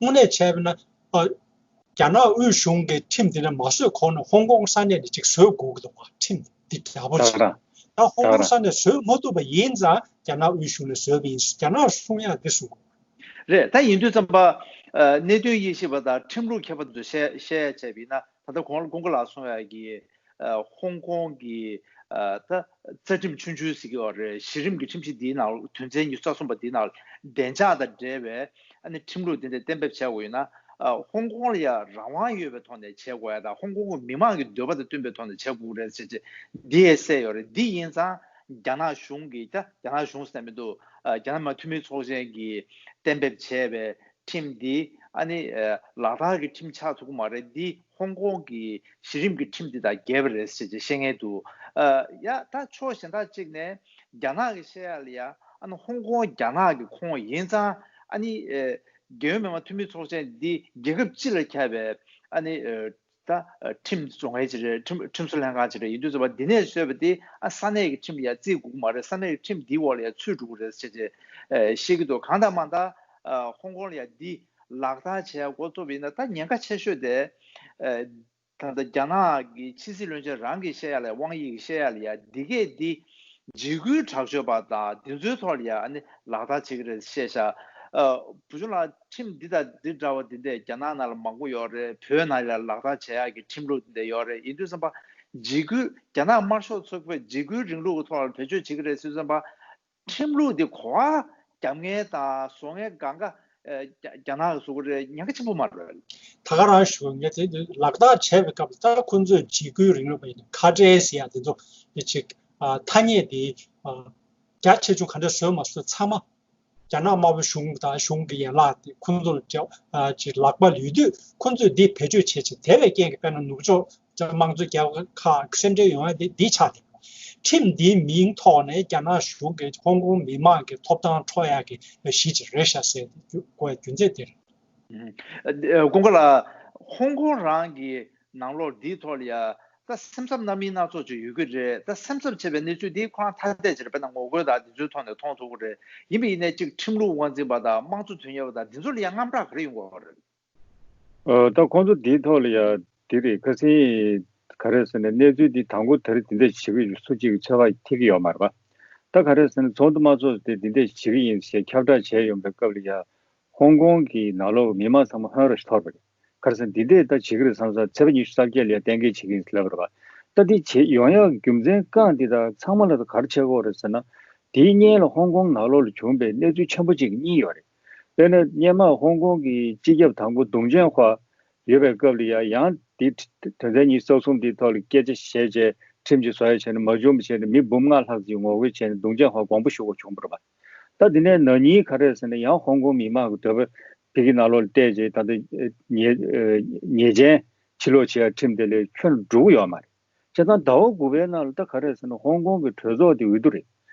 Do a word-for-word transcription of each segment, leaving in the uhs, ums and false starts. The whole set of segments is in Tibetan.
དངོས་གནས་བྱས་པ་ན་ཨ། རྒྱ་ནག་དབུས་གཞུང་གི་ཁྲིམས་དེ་འདྲ་མ་བཟོས་གོང་ནས་ཧོང་ཀོང་ས་གནས་ནས་ཅིག་བཟོ་དགོས་ཀྱི་འདུག་བ། ཁྲིམས་འདི་ཡག་པོ་ད་ཅིག་ག་རང་ད་ཧོང་ད་ག་ཀོང་རང་ས་གནས་བཟོ་མ་ཐུབ་པ་ཡིན་ཙང་རྒྱ་ནག་དབུས་གཞུང་ནས་བཟོས་པ་ཡིན། རྒྱ་ནག་གསུང་ཡག་འདི་གསུང་དགོས། རེད། ད་ཡིན་དུས་ཙམ་པ་ཨ། གནད་དོན་དབྱེ་ཞིབ་པ་དང་ཁྲིམས་ལུགས་མཁས་པ་ཚོ་བཤད་བཤད་ཡ་བྱས་པ་ཡིན་ན། ད་ལྟ་གོང་ལ་ཀུན་དགའ་ལགས་གསུང་ཡ་གི་ཨ། ཧོང་ཀོང་གི་ཨ། ད་རྩ་ཁྲིམས་ཆུང་ཆུང་ཟེར་གྱི་ཡོད་རེད། གཞི་རིམ་གྱི་ཁྲིམས་གཞི་འདིའི་ནང་དོན་ཚན་ཉི་ཤུ་རྩ་གསུམ་པ་འདིའི་ནང་བདེ་འཇགས་དང་འབྲེལ་བའི་ཨ་ནི་ཁྲིམས་ལུགས་འདི་འདྲ་གཏན་འབེབས་བྱས་དགོས་ཡོད་ན། ཨ། ཧོང་ཀོང་ལ་ཡང་རང་དབང་ཡོད་པའི་ཐོག་ནས་བྱེད་དགོས་ཡ་དང་། ཧོང་ཀོང་གི་མི་མང་གི་འདོད་པ་དང་བསྟུན་པའི་ཐོག་ནས་བྱེད་དགོས་རེད་ཟེར་བྱས་འདི་ཡས་གསལ་ཡོད་རེད། འདི་ཡིན་ཙང་རྒྱ་ནག་གཞུང་གིས་ད་རྒྱ་ནག་གཞུང་ཟེར་མི་འདུག་ཨ། རྒྱ་ནག་མི་དམངས་འཐུས་མི་ཚོགས་ཆེན་གྱིས་གཏན་འབེབས་བྱས་པའི་ཁྲིམས་འདི་ཨ་ནི་ཨ། ལག་བསྟར་གྱི་ཁྲིམས་ཆགས་ཐུབ་ཀྱི་མ་རེད། འདི་ཧོང་ཀོང་གི་གཞི་རིམ་གྱི་ཁྲིམས་འདི་དང་འགལ་བ་རེད་ཟེར་བྱས་བཤད་མཁན་འདུག་ཨ། ཡ་ད་ཕྱོགས་གཞན་དག་ཅིག་ནས་རྒྱ་ནག་གི་བཤད་ཡ་ལ་ཡ་ཨ་ནི་ཧོང་ཀོང་རྒྱ་ནག་གི་ཁོངས་ཡིན་ཙང་ཨ་ནི་ཨ། རྒྱལ་ཡོངས་མི་དམངས་འཐུས་མི་ཚོགས་ཆེན་འདི་རྒྱལ་ཁབ་སྤྱི་ལ་ཁྱབ་པའི་ཨ་ནི་ཨ། ད་ཨ། ཁྲིམས་བཟོ་མཁན་ཅིག་རེད། ཁྲིམས་ཁྲིམས་བཟོ་ལྷན་ཁང་ཅིག་རེད། ཡིན་དུས་ཙམ་པ་འདི་ནས་བཟོས་པ་དེ་ཨ། ས་གནས་ཀྱི་ཁྲིམས་ཡ་བརྩི་དགོས་ཀྱི་མ་རེད། ས་གནས་ཀྱི་ཁྲིམས་འདིའི་འོག་ལ་ཡ་ཚུད་འགྲོ་གི་རེད་ཟེར་བྱས་ཨ། བཤད་ཀྱི་འདུག་གང་ལྟར་མ་ལྟར་ཨ། ཧོང་ཀོང་ལ་ཡ་འདི་ལག་བསྟར་བྱེད་ཡ་འགོ་བཙུགས་པ་ཡིན་ན་ད་ཉེན་ཁ་ཆེ་ཤོས་དེ་ཨ། ད་ལྟ་རྒྱ་ནག་གི་ཕྱི་སྲིད་བློན་ཆེན་རང་གིས་བཤད་ཡ་ལ་ཡ། ཝང་དབྱི་གིས་བཤད་ཡ་ལ་ཡ་འདི་གས་འདི་འཇིགས་སྐུལ་དྲག་སྤྱོད་པ་དང་འདི་ཚོའི་ཐོག་ལ་ཡ་ཨ་ནི་ལག་བསྟར་བྱེད་ཀྱི་རེད་བཤད་ཤག་ཨ། བུ་ཆུང་ལགས། ཁྲིམས་འདི་དང་འདི་འདྲ་བ་འདི་འདྲས་རྒྱ་ནག་ནང་ལ་མང་པོ་ཡོད་རེད། བོད་ནང་ལ་ལག་བསྟར་བྱེད་ཡག་གི་ཁྲིམས་ལུགས་འདི་འདྲ་ཡོད་རེད། ཡིན་དུས་ཙམ་པ་འཇིགས་སྐུལ་རྒྱ་ནག་དམར་ཤོག་ཚོགས་པས་འཇིགས་སྐུལ་རིང་ལུགས་ཀྱི་ཐོག་ལ་བེད་སྤྱོད་བྱེད་ཀྱི་རེད་ཟེར་ཙམ་པ། ཁྲིམས་ལུགས་འདི་གོ་བ་རྒྱབ་མཁན་དང་བཟོ་མཁན་གང་ག་ཨ། རྒྱ་རྒྱ་ནག་གི་བཟོ་གི་རེད། ཉེན་ཁ་ཆེན་པོ་མ་རེད། ད་ག་རང་ཞུ། ངས་དེ་ལག་བསྟར་བྱས་པའི་སྐབས་ལ་ད་ཁོ་ཚོས་འཇིགས་སྐུལ་རིང་ལུགས་པ་ཡིན་ན་ཁ་བྲལ་ཟེར་ཡ་དེ་ཚོ་དེ་ཅིག་ཨ། ཐ་སྙད་དེ་ཨ། རྒྱ་ཆེ་ཆུང་ག་འདྲ་བཟོས་མ་བཟོས་ཚང་མ་རྒྱ་ནག་དམར་པོ་གཞུང་དང་གཞུང་གི་ཡན་ལག་དེ་ཁོ་ཚོར་རྒྱ་ཨ། ཅིག་ལག་པ་ལུས་དུས་ཁོ་ཚོས་འདི་བེད་སྤྱོད་བྱེད་ཆེད། དེ་ལས་རྐྱེན་གྱིས་དཔེར་ན་ནུབ་ཕྱོགས་དམངས་གཙོ་རྒྱལ་ཁབ་ཁག་སེམས་ཁྲལ་ཡོང་ཡ་དེ་འདི་ཆགས་བསྡད་པ། ཁྲིམས་འདིའི་མིང་ཐོག་ནས་རྒྱ་ནག་གཞུང་གིས་ཧོང་ཀོང་མི་མང་གི་ཐོབ་ཐང་འཕྲོག་ཡག་གི་གཞི་ཅིག་རེད་ཤག་ཟེར་གོ་ཡ་རྒྱུ་མཚན་དེ་རེད། ཨ། ཀུན་དགའ་ལགས། ཧོང་ཀོང་རང་གི་ནང་ལོགས་འདིའི་ཐོག་ལ་ཡ་ད་སེམས་འཚབ་གནང་མིན་སྣ་ཚོགས་ཅིག་ཡོད་ཀྱི་རེད། ད་སེམས་འཚབ་བྱེད་པའི་གནས་ཚུལ་འདི་ཁོ་རང་ཐ་དད་ཅིག་རེད། དཔེར་ན་ངོ་རྒོལ་དང་འདི་ཚོའི་ཐོག་ནས་མཐོང་ཐུབ་ཀྱི་རེད། ཡིན་པ་ཡིན་ནའི་གཅིག་ཁྲིམས་ལུགས་དབང་འཛིན་པ་དང་དམངས་གཙོ་དོན་གཉེར་བ་དང་འདི་ཚོ་ལ་ཡ་དངངས་སྐྲག་ག་རེ་ཡོང་གི་ཡོད་རེད། ཨ། ད་ཁོང་ཚོ་འདིའི་ཐོག་ལ་ཡ་འདི་རེད། ཁ་སང་ག་རེ་ཟེར་ན་གནས་ཚུལ་འདི་དང་པོ་དེ་རིང་འདི་འདྲ་ཞིག་གི་སུ་གཅིག་གི་ཚོད་དཔག་ཐིག་གི་ཡོད་མ་རེད་པ། ད་ག་རེ་ཟེར་ན་ཚོགས་འདུ་དམངས་གཙོ་དེ་འདི་འདྲ་ཞིག་གི་ཡིན་ཞེས་ཁྱབ་བསྒྲགས་བྱས་ཡོང་པའི་སྐབས་ལ་ཡ་ཧོང་ཀོང་གི་ནང་ལོགས་མི་མང་ཚང་མ་ཧོན་ར་ཞིག་འཐོར་བ་རེད། ག་རེ་ཟེར་ན་འདི་འདྲས་ད་བྱེད་ཀྱི་རེད་བསམ་སོང་། ཚེས་པ་ཉི་ཤུ་རྩ་བརྒྱད་ལ་ཡ་གཏན་འཁེལ་བྱེད་ཀྱི་ཡིན་ལབ་རེད་པ། ད་འདི་བྱེད་ཡོང་ཡག་རྒྱུ་མཚན་རྐང་འདི་ད་ཚང་མ་ལ་ད་ག་རེ་བྱེད་དགོས་རེད་ཟེར་ན། དེའི་སྔོན་ལ་ཧོང་ཀོང་ནང་ལོགས་ལ་བྱུང་བའི་གནས་ཚུལ་ཆེན་པོ་གཅིག་གཉིས་ཡོད་རེད། དཔེར་ན་སྔོན་མ་ཧོང་ཀོང་གི་སྤྱི་ཁྱབ་དང་པོ་དུང་ཅན་ཧྭ་ཡོད་པའི་སྐབས་ལ་ཡ་ཡང་འདི་དོན་ཚན་ཉི་ཤུ་རྩ་གསུམ་འདིའི་ཐོག་ལ་སྐད་ཆ་བཤད་བྱས་ཁྲིམས་ཅིག་བཟོ་ཡ་བྱས་ནས་མ་བྱུང་བ་བྱས་ནས་མི་འབུམ་ལྔ་ལྷག་ཅིག་ངོ་རྒོལ་བྱས་ནས་དུང་ཅན་ཧྭ་དགོངས་པ་ཞུ་དགོས་བྱུང་བ་རེད་པ། ད་འདི་ནས་ན་ནིང་ག་རེ་ཟེར་ན་ཡང་ཧོང་ཀོང་མི་མང་གི་འདོད་པ་བོད་ཀྱི་ནང་ལོགས་ལ་བལྟས་རྗེས་ད་ལྟ་ཉེས་ཉེས་ཅན་ཕྱིར་སློག་བྱེད་ཡ་ཁྲིམས་དེ་ལས་ཁྱོན་འགྲོ་གི་ཡོད་མ་རེད། བྱས་ཙང་ཟླ་བ་དགུ་པའི་ནང་ལ་ད་ག་རེ་ཟེར་ན་ཧོང་ཀོང་གི་གྲོས་ཚོགས་དེ་འོས་བསྡུ་རེད།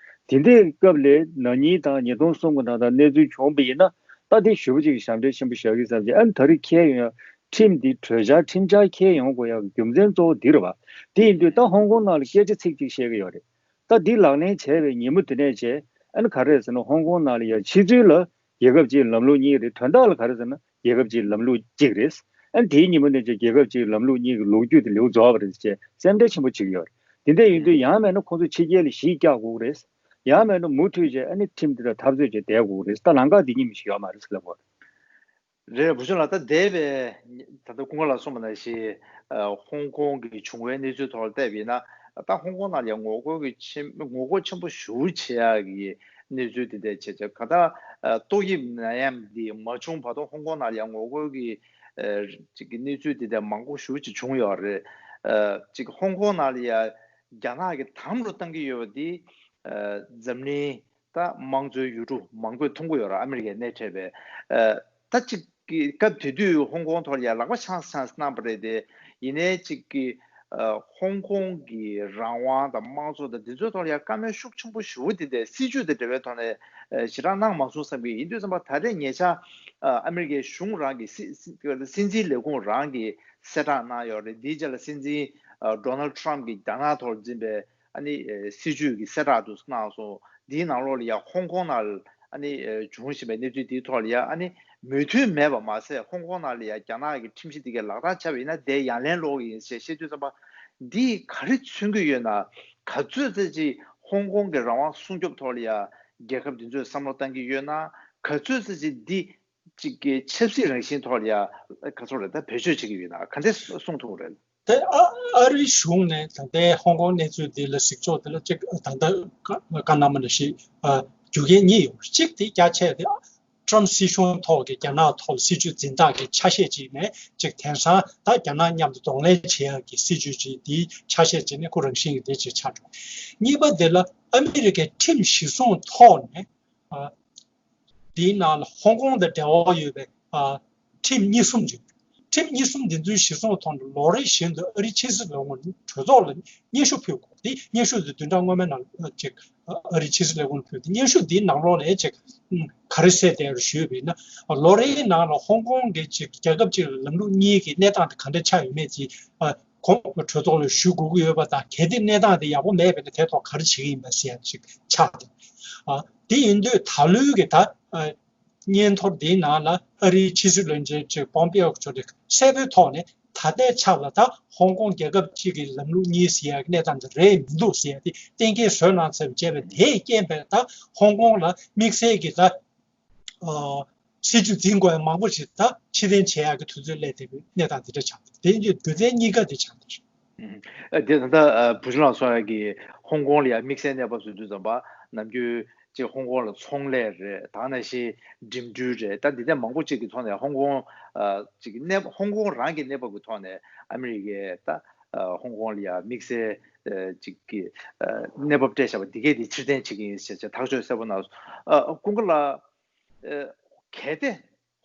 དེ་འདྲའི་སྐབས་ལ་ན་ནིང་དང་ཉིས་སྟོང་གསུམ་གྱི་ནང་ད་གནས་ཚུལ་བྱུང་བ་ཡིན་ན་ད་དེ་ཞེ་པོ་ཅིག་ཞབས་འདྲེན་ཆེན་པོ་བཞག་གི་བསམ་གྱི། ཨ་ནི་ད་རེས་འཁྱེར་ཡོང་ཡ་ཁྲིམས་འདི་གྲོས་འཆར་ཁྲིམས་འཆར་འཁྱེར་ཡོང་དགོས་ཡ་གི་རྒྱུ་མཚན་གཙོ་བོ་འདི་རེད་པ། དེ་ཡིན་དུས་ད་ཧོང་ཀོང་ནང་ལ་སྐད་ཆ་ཚིག་གཅིག་བཤད་གི་ཡོད་རེད། ད་འདི་ལག་ལེན་བྱས་པའི་ཉིན་མོ་དེ་ནས་བྱས་ཨ་ནི་ག་རེ་ཟེར་ན་ཧོང་ཀོང་ནང་ལ་ཡ་ཕྱི་ཚུལ་ལ་རྒྱལ་ཁབ་གཅིག་ལམ་ལུགས་གཉིས་རེད། དོན་དག་ལ་ག་རེ་ཟེར་ན་རྒྱལ་ཁབ་གཅིག་ལམ་ལུགས་གཅིག་རེད། ཨ་ནི་དེའི་ཉིན་མོ་ནས་བྱས་རྒྱལ་ཁབ་གཅིག་ལམ་ལུགས་གཉིས་ཀྱི་ལོ་རྒྱུས་དེ་ལེའུ་རྫོགས་པ་རེད་ཅེས་སེམས་ཁྲལ་ཆེན་པོ་བྱེད་ཀྱི་ཡོད་རེད། དེ་འདྲ་ཡིན་དུས་ཡང་མེད་ན་ཁོང་ཚོ་ཕྱི་རྒྱལ་ལ་གཞིས་རྒྱག་དགོས་ཀྱི་རེད། ཡང་མེད་ན་མུ་མཐུད་བྱས་ཨ་ནི་ཁྲིམས་དེ་དང་འཐབ་རྩོད་བྱས་བསྡད་དགོས་ཀྱི་རེད། ད་ལམ་ཁ་འདི་གཉིས་མི་ཞིག་ཡོད་མ་རེད་ཟེར་ལབ་དགོས་རེད། རེད། བུ་ཆུང་ལགས། ད་འདས་པའི་ད་ལྟ་ཀུན་དགའ་ལགས་གསུངས་པ་ནང་བཞིན་ཨ་ཧོང་ཀོང་གི་བྱུང་བའི་གནས་ཚུལ་ཐོག་ལ་བལྟས་པ་ཡིན་ན་ད་ཧོང་ཀོང་ནང་ལ་ཡང་ངོ་རྒོལ་གྱི་ཆེན་ངོ་རྒོལ་ཆེན་པོ་ཞེ་པོ་བྱེད་ཡག་གི་གནས་ཚུལ་དེ་འདྲ་བྱས་བྱས་གང་ལྟར་ཨ་ཏོག་དབྱིབས་ནད་ཡམས་འདི་མ་བྱུང་བར་དུ་ཧོང་ཀོང་ནང་ལ་ཡང་ངོ་རྒོལ་གྱི་ཨ་ཅིག་གི་གནས་ཚུལ་དེ་འདྲ་མང་པོ་ཞེ་པོ་ཅིག་བྱུང་ཡོད་རེད། ཨ་ཅིག་ཧོང་ཀོང་ནང་ལ་ཡང་རྒྱ་ནག་གིས་དམ་དུ་བཏང་གི་ཡོད་པ་འདི་ཨ་འཛམ་གླིང་ད་དམངས་གཙོའི་ཡུལ་གྲུ་མང་པོས་མཐོང་གི་ཡོད་རེད། ཨ་མི་རི་ཀའི་སྣེ་ཁྲིད་པའི་ཨ་ད་ཅིག་གི་སྐབས་དེ་དུས་ཧོང་ཀོང་ཐོག་ལ་ཡང་ལག་པ་འཆང་འཆང་གནང་བ་རེད་དེ། ཡིན་ནའི་ཅིག་གི་ཨ་ཧོང་ཀོང་གི་རང་དབང་དང་དམངས་གཙོ་དང་འདི་ཚོའི་ཐོག་ལ་ཡང་བཀའ་མོལ་ཤུགས་ཆེན་པོ་ཞེ་པོ་དེ་འདྲའི་སྲིད་ཇུས་དང་འབྲེལ་བའི་ཐོག་ནས་ཨ་ཞེ་དྲག་གནང་མ་སོང་བསམ་གི། ཡིན་དུས་ཙམ་པ་ད་རེས་ཉེ་ཆར་ཨ་ཨ་མི་རི་ཀའི་གཞུང་རང་གི་སྲིད་སྲིད་སྲིད་འཛིན་ལས་ཁུངས་རང་གིས་གསལ་བསྒྲགས་གནང་ཡོད་རེད། འདིའི་རྗེས་ལ་སྲིད་འཛིན་ཨ་ཌོ་ནལ་ཌི་ཊརམ་གྱིས་རྒྱ་ནག་ཐོག་འཛིན་པའི་ཨ་ནི་ཨ་སྲིད་ཇུས་ཀྱི་གསལ་བསྒྲགས་དུ་གནང་སོང་། འདིའི་ནང་ལོགས་ལ་ཡང་ཧོང་ཀོང་ནང་ལ་ཨ་ནི་ཨ་བྱུང་བཞིན་པའི་གནས་ཚུལ་འདིའི་ཐོག་ལ་ཡང་ཨ་ནི་མོས་མཐུན་མེད་པ་མ་ཟད་ཧོང་ཀོང་ནང་ལ་ཡང་རྒྱ་ནག་གི་ཁྲིམས་གཞི་འདི་གའི་ལག་བསྟར་བྱས་པ་ཡིན་ན་དེ་ཡ་ལན་སློག་གི་ཡིན་ཞེས་བཤད་དུས་ཙམ་པ། འདིས་ག་རེ་མཚོན་གྱི་ཡོད་ན། ག་ཚོད་ཙམ་ཅིག་ཧོང་ཀོང་གི་རང་དབང་སྲུང་སྐྱོབ་ཐོག་ལ་ཡང་རྒྱལ་ཁབ་འདི་ཚོས་བསམ་བློ་བཏང་གི་ཡོད་ན། ག་ཚོད་ཙམ་ཅིག་འདི་གཅིག་གི་ཆབ་སྲིད་རང་བཞིན་ཐོག་ལ་ཡ་ག་ཚོད་རེད་ད་བེད་སྤྱོད་བྱེད་ཀྱི་ཡོད་ན་ག་འདྲས་གསུང་ཐུབ་རེད། དེ་ཨ་ཨ་རིའི་གཞུང་ནས་ད་ལྟའི་ཧོང་ཀོང་གནས་ཚུལ་འདི་ལ་གཟིགས་ཕྱོགས་དེ་ལ་གཅིག་ད་ལྟ་བཀའ་བཀའ་གནང་མ་ནང་བཞིན་ཨ་རྒྱུ་རྐྱེན་གཉིས་ཡོད། གཅིག་དེ་རྒྱ་ཆེ་དེ་ཨ་ཊམ་སྲིད་གཞུང་ཐོག་གི་རྒྱ་ནག་ཐོག་ལ་སྲིད་ཇུས་འཛིན་སྟངས་ཀྱི་ཆ་ཤས་གཅིག་ནས་གཅིག་དེང་སང་ད་རྒྱ་ནག་མཉམ་དུ་གདོང་ལེན་བྱེད་ཡག་གི་སྲིད་ཇུས་གཅིག་དེའི་ཆ་ཤས་གཅིག་ནས་ཁོ་རང་བཞིན་གྱི་དེ་གཅིག་ཆགས་འགྲོ། གཉིས་པ་དེ་ལ་ཨ་མི་རི་ཀའི་ཁྲིམས་གཞི་བཟུང་ཐོག་ནས། ཨ། དེའི་ནང་ལ་ཧོང་ཀོང་དང་འབྲེལ་བ་ཡོད་པའི་ཨ་ཁྲིམས་གཉིས་གསུམ་ཡོད། ཁྲིམས་གཉིས་གསུམ་འདི་ཚོའི་གཞི་བཟུང་ཐོག་ནས་ལོ་རེ་བཞིན་དུ་ཨ་རིའི་ཕྱི་སྲིད་ལས་ཁུངས་གྲོས་ཚོགས་ལ་སྙན་ཞུ་ཕུལ་དགོས། དེ་སྙན་ཞུ་དེ་བདུན་ཕྲག་སྔོན་མའི་ནང་ལ་ཅིག་ཨ་རིའི་ཕྱི་སྲིད་ལས་ཁུངས་ལ་ཕུལ་ཏེ་སྙན་ཞུ་འདིའི་ནང་ལོགས་ལ་ཅིག་ག་རེ་གསལ་བསྡད་རུ་ཞུས་པ་ཡིན་ན། ལོ་རེའི་ནང་ལ་ཧོང་ཀོང་གི་ཅིག་རྒྱལ་ཁབ་ཅིག་ལ་ལམ་ལུགས་གཉིས་ཀྱི་གནས་སྟངས་དེ་ག་འདྲ་ཆགས་ཡོད་མེད་ཅིག་ཨ་གོང་གྲོས་ཚོགས་ལ་ཞུ་དགོས་ཀྱི་ཡོད་པ་དང་། གལ་ཏེ་གནས་སྟངས་དེ་ཡག་པོ་མེད་པ་ཡིན་ན་དེ་ཐོག་ག་རེ་བྱེད་ཀྱི་ཡིན་པ་ཟེར་ཡ་ཅིག་ཆགས་འདུག་ཨ་དེ་ཡིན་དུས་ད་ལོའི་གི་ད་ཨ་སྙན་ཐོ་འདིའི་ནང་ལ་ཨ་རིའི་ཕྱི་སྲིད་བློན་ཆེན་ཅིག་པོམ་པེའོ་མཆོག་གིས་གསལ་པོའི་ཐོག་ནས་ད་ལྟའི་ཆ་ལ་ད་ཧོང་ཀོང་རྒྱལ་ཁབ་གཅིག་གི་ལམ་ལུགས་གཉིས་ཟེར་ཡ་གི་གནས་སྟངས་དེ་རེད་མི་འདུག་ཟེར་ཡ་དེ་གཏན་འཁེལ་བཟོས་གནང་ཚར་བ་བྱས་པས། དེས་རྐྱེན་པས་ད་ཧོང་ཀོང་ལ་དམིགས་བསལ་གྱི་ད་ཨ་སྲིད་ཇུས་འཛིན་དགོས་ཡ་མང་པོ་ཞིག་ད་ཕྱིར་འཐེན་བྱེད་ཡག་གི་དུས་ཚོད་སླེབས་བསྡད་པའི་གནས་སྟངས་དེ་འདྲ་ཆགས་འདུག་དེ་ཡིན་དུས་རྒྱུ་མཚན་གཉིས་ཀ་དེ་ཆགས་འདུག་ཨ་དེ་ད་ལྟ་ཨ་བུ་ཆུང་ལགས་གསུངས་ཡག་གི་ཧོང་ཀོང་ལ་ཡ་དམིགས་བསལ་གནས་བབ་བཟོ་དུས་ཙམ་པ་ནམ་རྒྱུན་ཅིག་ཧོང་ཀོང་ལ་ཚོང་ལས་རེད། ད་ནང་བཞིན་འགྲིམ་འགྲུལ་རེད། ད་འདི་འདྲ་མང་པོ་ཅིག་གི་ཐོག་ནས་ཧོང་ཀོང་ཨ་ཅིག་གནས་ཧོང་ཀོང་རང་གི་གནས་བབ་ཀྱི་ཐོག་ནས་ཨ་མི་རི་ཀས་ད་ཨ་ཧོང་ཀོང་ལ་ཡ་དམིགས་བསལ་ཨ་ཅིག་གི་ཨ་གནས་བབ་སྤྲད་བཞག་པ་འདི་གས་དེ་ཕྱིར་འཐེན་བྱེད་ཀྱི་ཡིན་ཞེས་ཐག་གཅོད་གསལ་པོ་གནང་སོང་། ཨ་ཀུན་དགའ་ལགས། ཨ་གལ་ཏེ་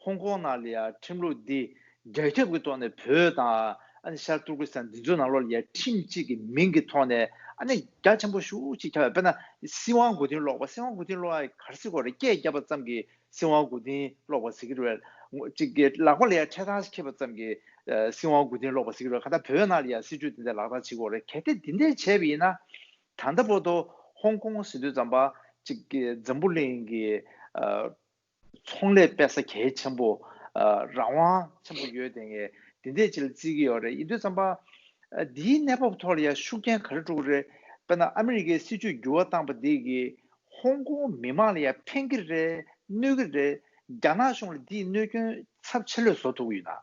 ཧོང་ཀོང་ནང་ལ་ཡ་ཁྲིམས་ལུགས་འདི་རྒྱ་ཁྱབ་ཀྱི་ཐོག་ནས་བོད་དང་ཨ་ནི་ཤར་ཏུར་ཀི་སི་ཐན་འདི་ཚོའི་ནང་ལོགས་ལ་ཡ་ཁྲིམས་གཅིག་གི་མིང་གི་ཐོག་ནས་ཨ་ནི་རྒྱ་ཆེན་པོ་ཞེ་པོ་ཅིག་ཁྱབ་པ། དཔེར་ན་སྲིད་དབང་མགོ་རྟིང་སློག་པ། སྲིད་དབང་མགོ་རྟིང་སློག་ཡ་ག་རེ་ཟེར་དགོས་རེད། སྐད་བརྒྱབ་པ་ཙམ་གྱིས་སྲིད་དབང་མགོ་རྟིང་སློག་པ་ཟེར་གྱི་རེད། ཅིག་གི་ལག་པ་ལ་ཡ་འཕྲེད་ཐག་འཁྱེར་པ་ཙམ་གྱིས་ཨ་སྲིད་དབང་མགོ་རྟིང་སློག་པ་ཟེར་གྱི་རེད། གང་ལྟར་བོད་ནང་ལ་ཡ་སྲིད་ཇུས་དེ་འདྲ་ལག་བསྟར་བྱེད་དགོས་རེད། གལ་ཏེ་འདི་འདྲས་བྱས་པ་ཡིན་ན། ད་ལྟ་བར་དུ་ཧོང་ཀོང་ཟེར་དུས་ཙམ་པ་ཅིག་གི་འཛམ་བུ་གླིང་གི་ཨ་ཚོང་ལས་སྤེལ་ས་གལ་ཆེན་པོ། ཨ་རང་དབང་ཆེན་པོ་ཡོད་དེ་ངས་དེ་འདྲས་ཅིག་ལ་བརྩི་གི་ཡོད་རེད། ཡིན་དུས་ཙམ་པ་ཨ་འདིའི་གནས་བབ་ཐོག་ལ་ཡང་ཤུགས་རྐྱེན་ག་རེ་འགྲོ་གི་རེད། དཔེར་ན་ཨ་མི་རི་ཀའི་སྲིད་ཇུས་འགྱུར་བ་བཏང་པ་འདི་གིས་ཧོང་ཀོང་མི་མང་ལ་ཡང་ཕན་གི་རེད། གནོད་གི་རེད། རྒྱ་ནག་གཞུང་ལ་འདིས་གནོད་སྐྱོན་ཚབས་ཆེ་ལོས་བཟོ་ཐུབ་ཀྱི་ཡོད་ན།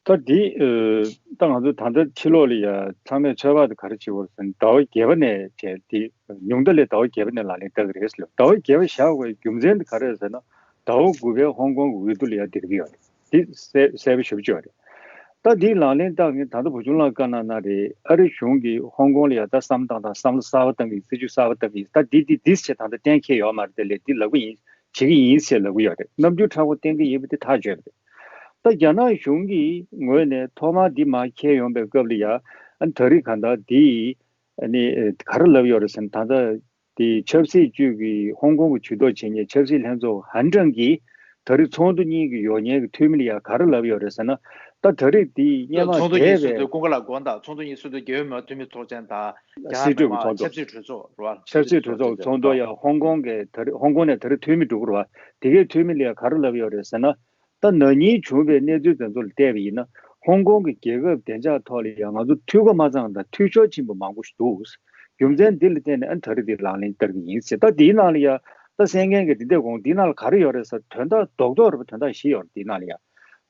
ད་འདི་ཨ་ད་ང་ཚོ་ད་ལྟ་ཕྱི་ལོགས་ལ་ཡ་ཚང་མས་ཚོད་དཔག་དེ་ག་རེ་བྱེད་དགོས་ཟེར་ན། ཟླ་བ་བརྒྱད་པ་ནས་བྱས་ཏེ་ཉུང་མཐའ་ལ་ཟླ་བ་བརྒྱད་པ་ནས་ལག་ལེན་བསྟར་གི་རེད་ཟེར་ལབ། ཟླ་བ་བརྒྱད་པ་བཞག་དགོས་རྒྱུ་མཚན་དེ་ག་རེ་རེད་ཟེར་ན། ཟླ་བ་དགུ་པའི་ཧོང་ཀོང་གི་འོས་བསྡུ་ལ་ཡ་འདིར་གི་ཡོད་རེད། འདི་གསལ་གསལ་པོ་ཞེ་པོ་ཅིག་ཡོད་རེད། ད་འདི་ལག་ལེན་བསྟར་མཁན་ད་ལྟ་བུ་ཆུང་ལགས་བཀའ་གནང་གནང་རེད། ཨ་རི་གཞུང་གིས་ཧོང་ཀོང་ལ་ཡ་ད་བསམ་བཏང་དང་བསམ་བློ་གསར་པ་བཏང་གི་ཡིན། སྲིད་ཇུས་གསར་པ་བཏང་གི་ཡིན། ད་འདི་འདི་འདི་ཟེར་ད་ལྟ་གཏན་འཁེལ་ཡོད་མ་རེད། དེ་ལས་འདི་ལབ་གི་ཡིན། བྱེད་ཀྱི་ཡིན་ཟེར་ལབ་གི་ཡོད་རེད། རྣམ་འགྱུར་མཁྲེགས་པོ་བསྟན་གྱི་ཡིན་པ་དེ་ཐག་ཆོད་པ་རེད། ད་རྒྱ་ནག་གཞུང་གི་ངོས་ནས་ཐོག་མར་འདི་མར་འཁྱེར་ཡོང་པའི་སྐབས་ལ་ཡ། ཨ་ནི་ད་རེས་གང་ལྟར་འདི་ཨ་ནི་ག་རེ་ལབ་ཡོད་རེད་ཟེར་ན། ད་ལྟ་འདི་ཆབ་སྲིད་ཅུས་ཀྱི་ཧོང་ཀོང་གི་ཇུས་གཏོགས་བྱེད་མཁན་ཆབ་སྲིད་ལྷན་ཚོགས་ཧན་ཀྲང་གིས་ད་རེས་ཚོགས་འདུ་གཉིས་ཀྱི་ཡོང་མཁན་གྱི་འཐུས་མི་ལ་ཡ་ག་རེ་ལབ་ཡོད་རེད་ཟེར་ན། ད་ད་རེས་འདི་སྔོན་མ་ཚོགས་འདུ་གཉིས་འདས་སུ་པའི་དུས་ཀུན་དགའ་ལགས་དགོངས་དག་ཚོགས་འདུ་གཉིས་སུ་དུ་རྒྱལ་ཡོངས་མི་མང་འཐུས་མི་ཚོགས་ཆེན་དང་རྒྱ་ནག་སྲིད་གྲོས་ཀྱི་མི་དམངས་ཚོགས་འདུ། ཆབ་སྲིད་གྲོས་ཚོགས་རེད་བ། ཆབ་སྲིད་གྲོས་ཚོགས་ཚོགས་འདུ་ཡང་ཧོང་ཀོང་གི་ད་རེས་ཧོང་ཀོང་ནས་ད་རེས་འཐུས་མི་འགྲོ་གི་རེད་བ། དེ་གའི་འཐུས་མི་ལ་ཡང་ག་རེ་ལབ་ཡོད་རེད་ཟེར་ན། ད་ན་ནིང་བྱུང་བའི་གནས་ཚུལ་དེ་ཚོ་ལ་བལྟས་པ་ཡིན་ན། ཧོང་ཀོང་གི་རྒྱལ་ཁབ་བདེ་འཇགས་ཐོག་ལ་ཡང་ང་ཚོ་འཐུས་སྒོ་མ་ཚང་དང་འཐུས་ཤོར་ཕྱིན་པ་མང་པོ་ཞིག་འདུག་རྒྱུ་མཚན་འདི་ལ་བརྟེན་ནས་ཨ་ནི་ད་རེས་འདི་ལག་ལེན་བསྟར་གྱི་ཡིན་ཟེར། ད་འདིའི་ནང་ལ་ཡང་ད་གསན་མཁན་གྱི་འདི་འདྲས་དགོངས། འདིའི་ནང་ལ་ག་རེ་ཡོད་རེད་ཟེར། དོན་དག་རྡོག་རྡོག་རེད་པ། དོན་དག་བཞི་ཡོད་རེད་འདིའི་ནང་ལ་ཡང་།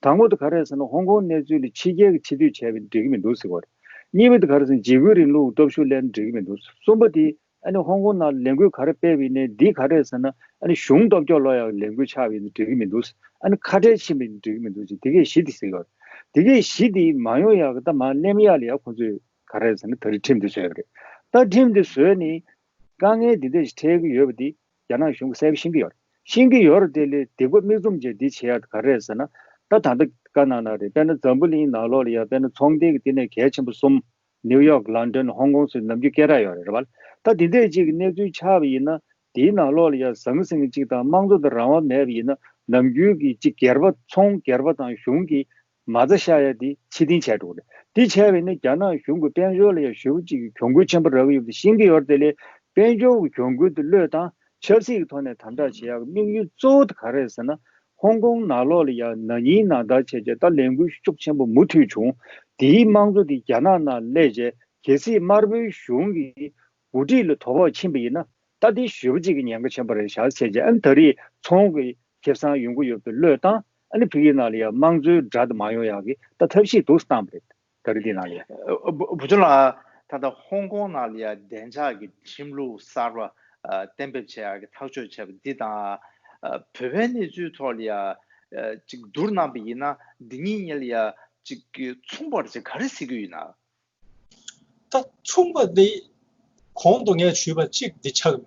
དང་པོ་དེ་ག་རེ་རེད་ཟེར་ན། ཧོང་ཀོང་གནས་ཚུལ་ལ་ཕྱི་རྒྱལ་གྱི་ཕྱི་འཐུས་བྱས་པ་འགྲིག་གི་མི་འདུག་ཟེར་གྱི་ཡོད་རེད། གཉིས་པ་དེ་ག་རེ་ཟེར་ན། འཇིགས་སྐུལ་རིང་ལུགས་སྟོབས་ཤུགས་ལེན་འགྲིག་གི་མི་འདུག་གསུམ་པ་དེ་ཨ་ནི་ཧོང་ཀོང་ནང་ལ་ལས་འགུལ་ག་རེ་སྤེལ་བ་ཡིན་ནའི་འདི་ག་རེ་རེད་ཟེར་ན། ཨ་ནི་གཞུང་སྟོབས་སྐྱོ་ལོག་ཡག་ལས་འགུལ་ཆགས་པ་ཡིན་ན་འགྲིག་གི་མི་འདུག་ཨ་ནི་ཁ་བྲལ་ཕྱིན་པ་ཡིན་ན་འགྲིག་གི་མི་འདུག་ཅེས་དེ་གས་བཞི་དེ་ཟེར་གྱི་ཡོད་རེད། དེ་གས་བཞི་དེ་མ་ཡོང་ཡག་གི་ད་མར་གནས་མི་ཡག་ལ་ཡ་ཁོང་ཚོས་ག་རེ་རེད་ཟེར་ན་ད་རེས་ཁྲིམས་དེ་བཟོས་པ་རེད། ད་ཁྲིམས་དེ་བཟོས་ནས་དཀའ་ངལ་འདི་འདྲ་ཞིག་འཕྲད་ཀྱི་ཡོད་པ་འདི་རྒྱ་ནག་གཞུང་གིས་གསལ་པོ་ཤེས་ཀྱི་ཡོད་རེད། ཤེས་ཀྱི་ཡོད་རེད། དེ་ལས་སྡིག་པ་མིག་བཙུམ་བྱས་འདི་བྱེད་ཡག་ག་རེ་རེད་ཟེར་ན། ད་ད་ལྟ་བཀའ་གནང་གནང་རེད། དཔེར་ན་འཛམ་བུ་གླིང་ནང་ལོགས་ལ་ཡ་དཔེར་ན་ཚོང་སྡེ་གི་ལྟེ་གནས་གལ་ཆེན་པོ་གསུམ། ནིའུ་ཡོག་ལོན་ཌོན་ཧོང་ཀོང་སོགས་ནམ་རྒྱུན་སྐད་གྲགས་ཡོད་རེད་བ། ད་དེ་འདྲས་ཅིག་གི་གནས་ཚུལ་ཆགས་པ་ཡིན་ན། དེའི་ནང་ལོགས་ལ་ཡ་ཟང་ཟིང་ཅིག་དང་དམངས་གཙོ་དང་རང་དབང་མེད་པ་ཡིན་ན། ནམ་རྒྱུན་གྱི་ཅིག་སྒེར་པ་ཚོང་སྒེར་པ་དང་གཞུང་གི་མ་རྩ་བཞག་ཡ་དེ་ཕྱིར་འཐེན་བྱས་འགྲོ་གི་རེད། དེ་བྱས་པ་ཡིན་ན་རྒྱ་ནག་གཞུང་གི་དཔལ་འབྱོར་ལ་ཡ་ཞེ་པོ་ཅིག་གི་གྱོང་གུད་ཆེན་པོ་རག་གི་ཡོད་པ་དེ་ཤེས་ཀྱི་ཡོད་རེད། དེ་ལས་དཔལ་འབྱོར་གྱི་གྱོང་གུད་དེ་བློས་བཏང་། ཆབ་སྲིད་ཀྱི་ཐོག་ནས་དམ་དྲག་བྱེད་ཡག་གི་དམིགས་ཡུལ་གཙོ་བོ་དེ་ག་རེ་རེད་ཟེར་ན། ཧོང་ཀོང་ནང་ལོགས་ལ་ཡང་ན་ནིང་ནང་ལྟར་བྱས་རྗེས་ད་ལས་འགུལ་ཤུགས་ཆེན་པོ་མུ་མཐུད་བྱུང་། དེའི་དམངས་གཙོ་དེ་རྒྱ་ནག་ནང་སླེབས་རྗེས་གལ་སྲིད་དམར་པོའི་གཞུང་གི་འགོ་ཁྲིད་ལ་དོ་ཕོག་ཕྱིན་པ་ཡིན་ན། ད་དེ་ཞེ་པོ་ཅིག་གི་ཉེན་ཁ་ཆེན་པོ་རེད་བཞག་བྱས་རྗེས། ཨ་ནི་ད་རེས་ཚོང་གི་ཁེ་བཟང་ཡོང་གི་ཡོད་པའི་བློས་བཏང་། ཨ་ནི་ཕ་གི་ནང་ལ་ཡང་དམངས་གཙོའི་དགྲ་དེ་མ་ཡོང་ཡག་གི་ད་ཐབས་ཤེས་འདུག་སེ་བཏང་བ་རེད། ད་རེས་འདི་ནང་ལ་ཡ། ཨ་བུ་བུ་ཆུང་ལགས། ད་ལྟ་ཧོང་ཀོང་ནང་ལ་ཡ་བདེ་འཇགས་ཀྱི་ཁྲིམས་ལུགས་གསར་པ་ཨ་གཏན་འབེབས་བྱས་ཡག་གི་ཐག་གཅོད་བྱས་པ་འདི་དང་། ཨ་བོད་པའི་གནས་ཚུལ་ཐོག་ལ་ཡ་ཨ་ཅིག་བསྡུར་གནང་པ་ཡིན་ན། འདི་གཉིས་གཉིས་ལ་ཡ་ཅིག་གི་མཚུངས་པར་ཅིག་ག་རེ་གཟིགས་ཀྱི་ཡོད་ན། ད་མཚུངས་པ་འདི་གོང་དུ་ངས་ཞུས་པ་གཅིག་འདི་ཆགས་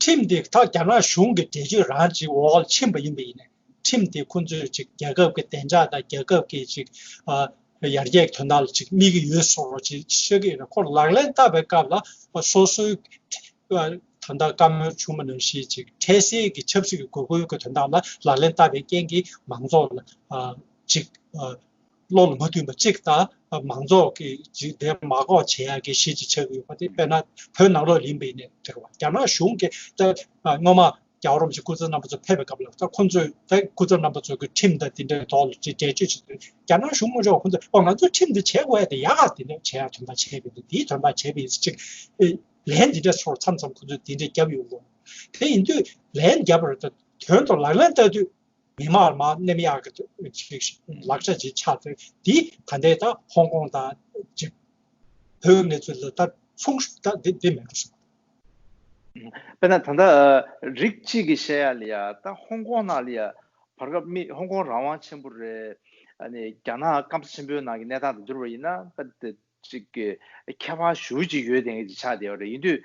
ཀྱི་མི་འདུག་ཁྲིམས་འདི་ད་རྒྱ་ནག་གཞུང་གི་འགྲེལ་བརྗོད་རང་ཅིག་འོག་ལ་ཕྱིན་པ་ཡིན་པ་ཡིན་ནའི། ཁྲིམས་དེ་ཁོང་ཚོས་ཅིག་རྒྱལ་ཁབ་ཀྱི་བདེ་འཇགས་དང་རྒྱལ་ཁབ་ཀྱི་ཅིག་ཨ་ཡར་རྒྱས་ཀྱི་དོན་དག་ལ་ཅིག་དམིགས་ཀྱི་ཡོད་བཟོ་འདྲ་ཅིག་ཤོད་ཀྱི་ཡོད་ན། ཁོ་ལག་ལེན་བསྟར་བའི་སྐབས་ལ་སོ་སོའི་ཨ་ད་ལྟ་བཀའ་མོལ་བྱུང་བ་ནང་བཞིན་ཅིག་འཕྲལ་སེལ་གྱི་ཆབ་སྲིད་ཀྱི་དགོས་མཁོའི་གི་དོན་དག་ལ་ལག་ལེན་བསྟར་བའི་རྐྱེན་གྱིས་མང་ཚོགས་ལ་ཨ་ཅིག་ཨ་བློ་ལ་མ་མཐུན་པ་གཅིག་དང་། མང་ཚོགས་ཀྱིས་ཅིག་དེ་མ་འགོག་བྱེད་ཡག་གི་གཞི་ཅིག་ཆགས་ཀྱི་ཡོད་པ་དེ། དཔེར་ན་བོད་ནང་ལོགས་ཡིན་པ་ཡིན་ནའི་དེ་རེད་བ། རྒྱ་ནག་གཞུང་གིས་ད་སྔོན་མ་རྒྱལ་བ་རིན་པོ་ཆེ་སྐུ་ཚེ་རིང་རྣམ་པ་ཚོ་ཕེབས་པའི་སྐབས་ལ། ད་ཁོང་ཚོས་ད་སྐུ་ཚེ་རིང་རྣམ་པ་ཚོ་གི་ཁྲིམས་དང་དེ་འདྲའི་ཐོག་ལ་ཅིག་འགྲེལ་བརྗོད་བྱེད་དུས། རྒྱ་ནག་གཞུང་དངོས་ཕྱོགས་ཁོང་ཚོས་ཨོ་ང་ཚོས་ཁྲིམས་འདི་བྱེད་དགོས་ཡ་དེ་ཡག་ག་དེ་འདྲ་བྱེད་ཡ་དོན་དག་བྱས་པ་ཡིན། དེའི་དོན་དག་བྱས་པ་ཡིན་ཅིག་ལན་འདི་འདྲ་ཚོར་མཚམས་མཚམས་ཁོང་ཚོས་དེ་འདྲ་བརྒྱབ་ཡོང་གོ། དེ་ཡིན་དུས་ལན་བརྒྱབ་པ་རེད། ད་དོན་དུ་ལག་ལེན་བསྟར་དུས། མི་མང་ལ་མར་གནོད་མི་ཡག་གི་ཅིག་ལག་ཆ་ཅིག་ཆགས་ཚེ། འདི་ད་ལྟའི་ད་ཧོང་ཀོང་དང་ཅིག་བོད་གནས་ཚུལ་ལ་ད་མཚུངས་ཤིག་ད་འདི་འདི་མེད་འགྲོ་སོང་། དཔེར་ན་ད་ལྟ་རིགས་གཅིག་གིས་བཤད་ཡ་ལ་ཡ། ད་ཧོང་ཀོང་ནང་ལ་ཡ་བར་སྐབས་མི་ཧོང་ཀོང་རང་དབང་ཆེན་པོ་རེད། ཨ་ནི་རྒྱ་ནག་སྐམ་ས་ཆེན་པོའི་ནང་གི་གནས་སྟངས་དང་བསྡུར་བ་ཡིན་ན། ད་དེ་ཅིག་གི་ཁྱད་པར་ཞེ་པོ་ཅིག་ཡོད་དེ་འདྲ་ཅིག་ཆགས་བསྡད་ཡོད་རེད། ཡིན་དུས་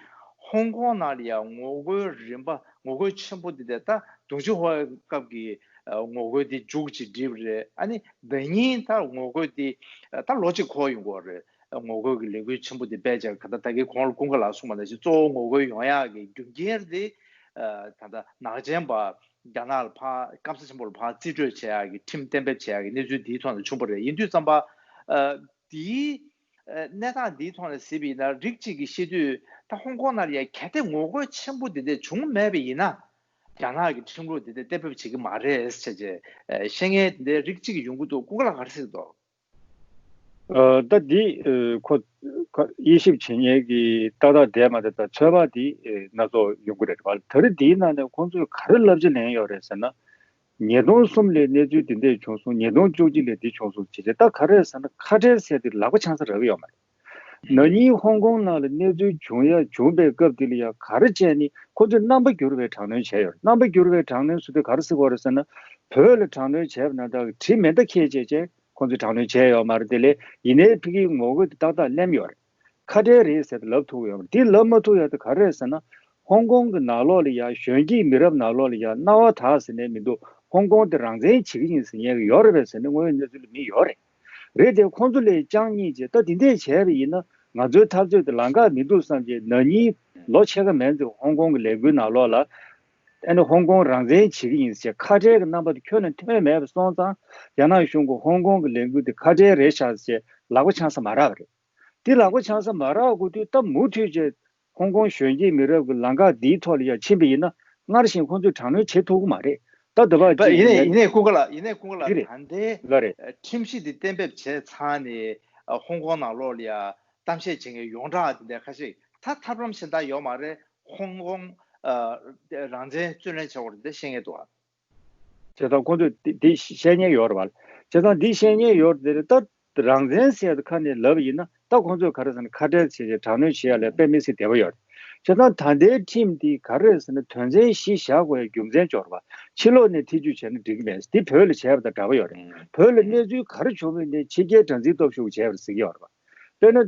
ཧོང་ཀོང་ནང་ལ་ཡང་ངོ་རྒོལ་རིམ་པ་ངོ་རྒོལ་ཆེན་པོ་འདི་དེ་ད་དུང་ཕྱུར་ཧོའེ་སྐབས་ཀྱི་ཨ་ངོ་རྒོལ་འདི་མཇུག་ཅིག་བསྒྲིལ་བ་རེད། ཨ་ནི་ཟླ་ཉིན་ད་ངོ་རྒོལ་འདི་ཨ་ད་ལོ་གཅིག་འཁོར་ཡོང་གི་ཡོད་རེད། ངོ་རྒོལ་གྱི་ལས་འགུལ་ཆེན་པོ་འདི་སྤེལ་བྱས། ག་ད་ད་གིན་གོང་ལ་ཀུན་དགའ་ལགས་གསུངས་པ་ནང་བཞིན་གཙོ་བོ་ངོ་རྒོལ་ཡོང་ཡག་གི་རྒྱུ་རྐྱེན་འདི་ཨ་ད་ད་ནག་ཅན་པ་རྒྱ་ནག་ལ་ཕར་སྐམ་ས་ཆེན་པོ་ལ་ཕར་རྩིས་སྤྲོད་བྱེད་ཡག་གི་ཁྲིམས་གཏན་འབེབས་བྱེད་ཡག་གི་གནས་ཚུལ་འདིའི་ཐོག་ནས་བྱུང་བ་རེད། ཡིན་དུས་ཙམ་པ་ཨ། དེའི་ཨ་གནས་སྟངས་འདིའི་ཐོག་ནས་གཟིགས་པ་ཡིན་ན། རིགས་གཅིག་གིས་བཤད་དུས་ད་ཧོང་ཀོང་ནང་ལ་ཡ་གལ་ཏེ་ངོ་རྒོལ་ཆེན་པོ་འདི་འདྲ་བྱུང་མེད་པ་ཡིན་ན། རྒྱ་ནག་གི་ཁྲིམས་ལུགས་འདི་འདྲ་གཏན་འབེབས་བྱེད་ཀྱི་མ་རེད་ཟེར་བྱས་ཨ་བཤད་མཁན་འདི་འདྲ་རིགས་གཅིག་གིས་ཡོང་གི་འདུག་ཀུན་དགའ་ལགས་ག་རེ་ཟེར་གྱི་འདུག་ཨ་ད་འདི་ཨ་ཁོ་ཁོ་དབྱེ་ཞིབ་བྱེད་མཁན་གྱི་ཏག་ཏག་བསྡད་མ་བསྡད་ད་ཚོད་དཔག་འདི་ཨ་སྣ་ཚོགས་ཡོང་གི་རེད་བ། ད་རེས་འདིའི་ནང་ནས་ཁོང་ཚོས་ག་རེ་བསླབ་བྱ་ལེན་ཡོད་རེད་ཟེར་ན། ཉིས་སྟོང་གསུམ་ལ་གནས་ཚུལ་དེ་འདྲ་བྱུང་སོང་། ཉིས་སྟོང་བཅུ་གཅིག་ལ་འདི་བྱུང་སོང་ཟེར་བྱས། ད་ག་རེ་ཟེར་ན། ཁ་བྲལ་ཟེར་དེ་ལག་པ་འཆང་ས་རག་གི་ཡོད་མ་རེད། ན་ནིང་ཧོང་ཀོང་ནང་ལ་གནས་ཚུལ་བྱུང་ཡ་བྱུང་པའི་སྐབས་དེ་ལ་ཡ་ག་རེ་བྱས་ནས་ཁོ་ཚོས་རྣམ་པ་འགྱུར་བའི་དྲག་གནོན་བྱས་ཡོད་རེད། རྣམ་པ་འགྱུར་བའི་དྲག་གནོན་ཟེར་དུས་ག་རེ་ཟེར་དགོས་རེད་ཟེར་ན། བོད་ལ་དྲག་གནོན་བྱས་པ་ན་ད་གྲི་མེ་མདའ་འཁྱེར་བྱས་བྱས་ཁོ་ཚོས་དྲག་གནོན་བྱས་ཡོད་མ་རེད། དེ་ལས་ཡིན་ནའི་ཕ་གིའི་ངོ་རྒོལ་དེ་ཏག་ཏག་སླེབས་ཡོད་རེད། ཁ་བྲལ་རེད་ཟེར་ཏེ་ལབ་ཐུབ་ཡོད་མ་རེད། དེ་ལབ་མ་ཐུབ་ཡ་དེ་ག་རེ་རེད་ཟེར་ན། ཧོང་ཀོང་གི་ནང་ལོགས་ལ་ཡ་གཞོན་སྐྱེས་མི་རབས་ནང་ལོགས་ལ་ཡ་སྣང་བ་དག་ཟེར་ནས་མི་འདུག་ཧོང་ཀོང་དེ་རང་བཙན་བྱེད་ཀྱི་ཡིན་ཟེར་མཁན་གྱི་ཡོད་རེད་པས་ཟེར་ནས་དངོས་ཡོད་གནས་ཚུལ་ལ་མི་ཡོད་རེད། རེད་དེ་ཁོང་ཚོ་ལས་ཅང་གཉིས་བྱས། ད་དེ་འདྲས་བྱས་པ་ཡིན་ན་ང་ཚོའི་འཐབ་རྩོད་དེ་ལམ་ཁ་མི་འདུག་བསམ་བྱས། ན་ནིང་ལོ་ཕྱེད་ཀ་མན་ཙམ་ཧོང་ཀོང་གི་ལས་འགུལ་ནང་ལོགས་ལ། ཨ་ནི་ཧོང་ཀོང་རང་བཙན་བྱེད་ཀྱི་ཡིན་ཟེར་ཁ་བྲལ་གྱི་རྣམ་པ་དེ་ཁྱོན་ནས་ཐོན་མེད་པ་སོང་ཙང་། རྒྱ་ནག་གཞུང་གིས་ཧོང་ཀོང་གི་ལས་འགུལ་དེ་ཁ་བྲལ་རེད་ཤག་ཟེར་ལག་པ་འཆང་ས་མ་རག་པ་རེད། དེ་ལག་པ་འཆང་ས་མ་རག་དགོས་དུས་ད་མུ་མཐུད་བྱས་ཧོང་ཀོང་གཞོན་སྐྱེས་མི་རབས་ཀྱི་ལམ་ཁ་འདིའི་ཐོག་ལ་ཡ་ཕྱིན་པ་ཡིན་ན་སྔར་བཞིན་ཁོང་ཚོས་དྲག་གནོན་བྱེད་ཐུབ་ཀྱི་མ་རེད། ད་འདི་བ་ད་ཅིག་ཡིན་ནའི་ཡིན་ནའི་ཀུན་དགའ་ལགས། ཡིན་ནའི་ཀུན་དགའ་ལགས། རེད། ད་ལྟའི་ལ་རེད། ཁྲིམས་གཞི་འདི་གཏན་འབེབས་བྱས་ཚར་ནས་ཧོང་ཀོང་ནང་ལོགས་ལ་ཡ་གཏམ་བཤད་བྱེད་མཁན་ཡོངས་གྲགས་དེ་འདྲ་ཁ་ཤས་ད་ཐབས་ལམ་གཞན་དག་ཡོད་མ་རེད། ཧོང་ཀོང་ཨ་རང་བཙན་རྩོད་ལེན་བྱ་དགོས་རེད་འདི་བཤད་མཁན་འདུག་ཨ། བྱས་ཙང་ཁོང་ཚོས་འདི་འདི་བཤད་མཁན་ཡོད་རེད་བ། བྱས་ཙང་འདི་བཤད་མཁན་ཡོད་རེད་དེ། ད་རང་བཙན་ཟེར་ཁ་ནས་ལབ་ཡིན་ན་ད་ཁོང་ཚོས་ག་རེ་ཟེར་ན་ཁ་བྲལ་བྱས་བྱས་དྲག་གནོན་བྱེད་ཡ་ལ་དཔེ་མི་སྲིད་བདེ་པོ་ཡོད་རེད། བྱས་ཙང་ད་ལྟའི་ཁྲིམས་འདི་ག་རེ་ཟེར་ན་དོན་ཚན་བཞི་བཞག་དགོས་ཡ་རྒྱུ་མཚན་ཅིག་ཡོད་རེད་བ། ཕྱི་ལོགས་ནས་ཐེ་ཇུས་བྱས་ན་འགྲིག་གི་མེད། འདི་བོད་ལ་བྱས་པ་དང་འདྲ་པོ་ཡོད་རེད། བོད་ལ་གནས་ཚུལ་ག་རེ་བྱུང་བ་ཡིན་ནའི་ཕྱི་རྒྱལ་དྲ་འཛིན་སྟོབས་ཤུགས་བྱས་པ་རེད་ཟེར་གྱི་ཡོད་རེད་བ། དཔེར་ན་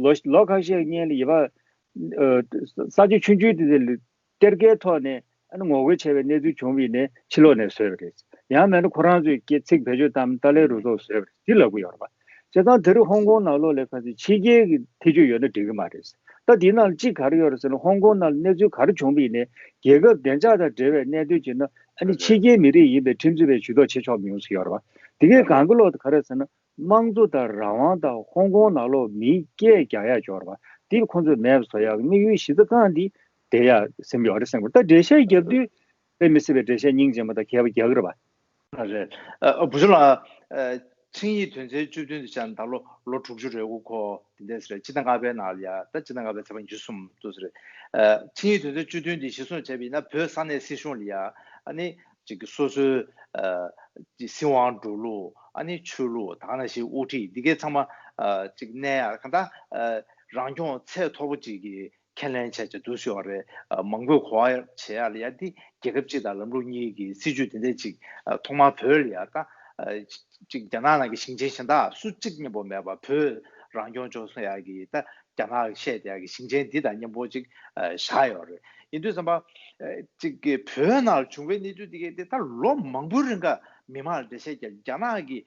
ལོ་ལོ་ཁ་ཤས་སྔོན་ལ་ཡིན་པ། ཨ་ས་ཆ་ཆུང་ཆུང་དེ་ཚོ་ལ་གཏེར་ཁའི་ཐོག་ནས་ཨ་ནི་ངོ་རྒོལ་བྱས་པའི་གནས་ཚུལ་བྱུང་བ་ཡིན་ནའི་ཕྱི་ལོགས་ནས་བཟོས་པ་རེད། ཡང་མིན་ན་ཁོ་རང་ཚོས་སྐད་ཚིག་བེད་སྤྱོད་བཏང་། ཏཱ་ལའི་རུ་ཚོགས་བཟོས་པ་རེད། འདི་ལབ་ཀྱི་ཡོད་རེད་པ། བྱས་ཙང་དེ་རིང་ཧོང་ཀོང་ནང་ལོགས་ལ་ཁ་སང་ཕྱི་རྒྱལ་གྱི་ཐེ་ཇུས་ཡོད་ན་འགྲིག་གི་མ་རེད། ད་འདི་ནང་ལ་གཅིག་ག་རེ་ཡོད་རེད་ཟེར་ན། ཧོང་ཀོང་ནང་ལ་གནས་ཚུལ་ག་རེ་བྱུང་བ་ཡིན་ནའི་རྒྱལ་ཁབ་བདེ་འཇགས་དང་འབྲེལ་བའི་གནད་དོན་བྱས་ན་ཨ་ནི་ཕྱི་རྒྱལ་མི་རིགས་ཡིན་པའི་ཁྲིམས་རྩོད་པས་ཇུས་གཏོགས་བྱེད་ཆོག་མི་ཡོང་ཟེར་ཡོད་རེད་པ། དེ་གའི་གང་གི་ལོག་ཏུ་ག་རེ་ཟེར་ན། དམངས་གཙོ་དང་རང་དབང་དང་ཧོང་ཀོང་ནང་ལོགས་མིའི་སྐད་རྒྱག་ཡག་འབྱོར་བ་འདི་ཁོང་ཚོས་མེད་པ་བཟོ་ཡག་གི་དམིགས་ཡུལ་གཞི་རྩ་རྐང་འདི་དེ་ཡག་སེམས་ཡོད་རེད་བསམ་གི་རེད། ད་འགྲེལ་བཤད་རྒྱབ་དུས་དཔེ་མི་སྲིད་པའི་འགྲེལ་བཤད་སྙིང་རྗེ་མོ་དང་མཁས་པ་རྒྱག་གི་རེད་པ། ཨ་རེད། ཨ་བུ་ཆུང་ལགས། ཨ་ཆིངས་ཡིག་དོན་ཚན་བཅུ་བདུན་དེ་ཆ་ནས་ད་ལོ་ལོ་དྲུག་ཅུ་རེ་དགུ་འཁོར་དེ་འདྲ་ཟེར། སྤྱི་ཟླ་ལྔ་པའི་ནང་ལ་ཡ། ད་སྤྱི་ཟླ་ལྔ་པའི་ཚེས་པ་ཉི་ཤུ་གསུམ་དུ་ཟེར། ཨ་ཆིངས་ཡིག་དོན་ཚན་བཅུ་བདུན་འདི་གཞིར་བཟུང་བྱས་པ་ཡིན་ན་བོད་ས་གནས་སྲིད་གཞུང་ལ་ཡ་ཨ་ནི་ཅིག་གི་སོ་སོའི་ཨ་ཅིག་སྲིད་དབང་འགྲོ་ལུགས། ཨ་ནི་ཆོས་ལུགས། ད་ག་ནང་བཞིན་དབུ་ཁྲིད་འདི་གའི་ཚང་མ་ཨ་ཅིག་གནས་ཡ་གང་ལྟར་ཨ་རང་སྐྱོང་ཚད་མཐོ་པོ་ཅིག་གི་ཁས་ལེན་བྱས་བྱས་འདུག་སེ་ཡོད་རེད། ཨ་མང་པོས་གོ་བ་བྱེད་ཡ་ལ་ཡ་འདི་རྒྱལ་ཁབ་གཅིག་དང་ལམ་ལུགས་གཉིས་ཀྱི་སྲིད་བྱུས་དེ་འདྲ་ཅིག་ཨ་ཐོག་མར་བོད་ལ་ཡ་ད་ཨ་ཅིག་རྒྱ་ནག་ནང་གི་ཞིང་ཆེན་གཞན་དག་སུ་གཅིག་མཉམ་པོ་མེད་པ་བོད་རང་སྐྱོང་ལྗོངས་ཟེར་ཡ་གི་ད་རྒྱ་ནག་གིས་བཤད་བསྡད་ཡ་གི་ཞིང་ཆེན་འདི་དང་མཉམ་པོ་ཅིག་ཨ་བཞག་ཡོད་རེད། ཡིན་དུས་ཙམ་པ་ཨ་ཅིག་གི་བོད་ནང་བྱུང་བའི་གནས་ཚུལ་འདི་གའི་དེ་ད་ལོ་མང་པོའི་རིང་ག་མི་མང་ལ་འགྲེལ་བཤད་རྒྱག་རྒྱ་ནག་གི་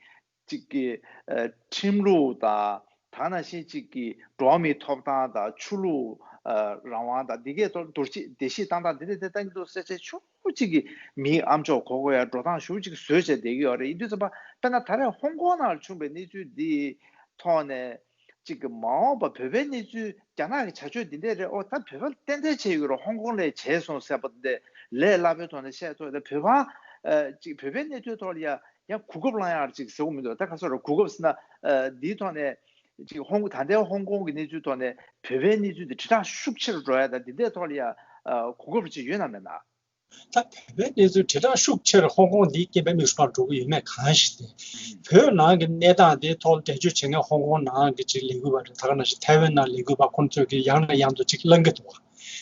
གཅིག་གི་ཨ་ཁྲིམས་ལུགས་དང་། ད་ག་ནང་བཞིན་གཅིག་གི་འགྲོ་བ་མིའི་ཐོབ་ཐང་དང་། ཆོས་ལུགས་ཨ་རང་དབང་དང་། འདི་གའི་ཐོག་འདུ་ཤེས་བདེ་སྐྱིད་བཏང་སྟངས་འདི་འདྲ་དེ་ལྟ་གི་འདུག་ཟེར་བྱས་ཕྱོགས་གཅིག་གི་མིའི་ཨ་མཆོག་གོ་དགོས་ཡ་འགྲོ་སྟངས་ཞེ་པོ་ཅིག་བཟོས་བྱས་བསྡད་ཀྱི་ཡོད་རེད། ཡིན་དུས་ཙམ་པ་དཔེར་ན་ད་རེས་ཧོང་ཀོང་ནང་ལ་བྱུང་བའི་གནས་ཚུལ་འདིའི་ཐོག་ནས་གཅིག་གི་མ་འོངས་པ་བོད་པའི་གནས་ཚུལ་རྒྱ་ནག་གི་བྱ་སྤྱོད་འདི་འདྲ་རེད། ཨོ་ད་བོད་པ་ཏན་ཏན་བྱས་ཡོད་རེད། ཧོང་ཀོང་ལས་བྱས་སོང་ཟེར་བ་འདི་ལས་སླ་པོའི་ཐོག་ནས་བཤད་ཐུབ་ཡོད། ད་བོད་པ་ཨ་གཅིག་བོད་པའི་གནས་ཚུལ་ཐོག་ལ་ཡ། ཡང་གོ་སྐབས་བླང་ཡག་ཅིག་ཟེར་དགོས་མི་འདུག་ད་ག་སོ་ར་གོ་སྐབས་ཟེར་ན། ཨ་འདིའི་ཐོག་ནས་ཅིག་ཧོང་ད་ལྟའི་ཧོང་ཀོང་གི་གནས་ཚུལ་ཐོག་ནས་བོད་པའི་གནས་ཚུལ་དེ་དྲིལ་བསྒྲགས་ཤུགས་ཆེ་རུ་འགྲོ་ཡ་དང་འདི་འདྲའི་ཐོག་ལ་ཡ་ཨ་གོ་སྐབས་ཅིག་ཡོད་ན་མེད་ན། ད་བོད་པའི་གནས་ཚུལ་དྲིལ་བསྒྲགས་ཤུགས་ཆེ་རུ་ཧོང་ཀོང་འདིའི་རྐྱེན་པས་དམིགས་སུ་མར་འགྲོ་གི་ཡོད་མེད་གང་ཞིག་སྟེ། བོད་ནང་གི་གནས་སྟངས་དེའི་ཐོག་ལ་འགྲེལ་བརྗོད་བྱེད་མཁན་ཧོང་ཀོང་ནང་གི་ཅིག་ལས་འགུལ་བ་རེད། ད་ག་ནང་བཞིན་ཐའེ་ཝན་ནང་ལས་འགུལ་བ་ཁོང་ཚོས་ཀྱི་ཡང་ནས་ཡང་དུ་ཅིག་གླེང་གི་འདུག་བ།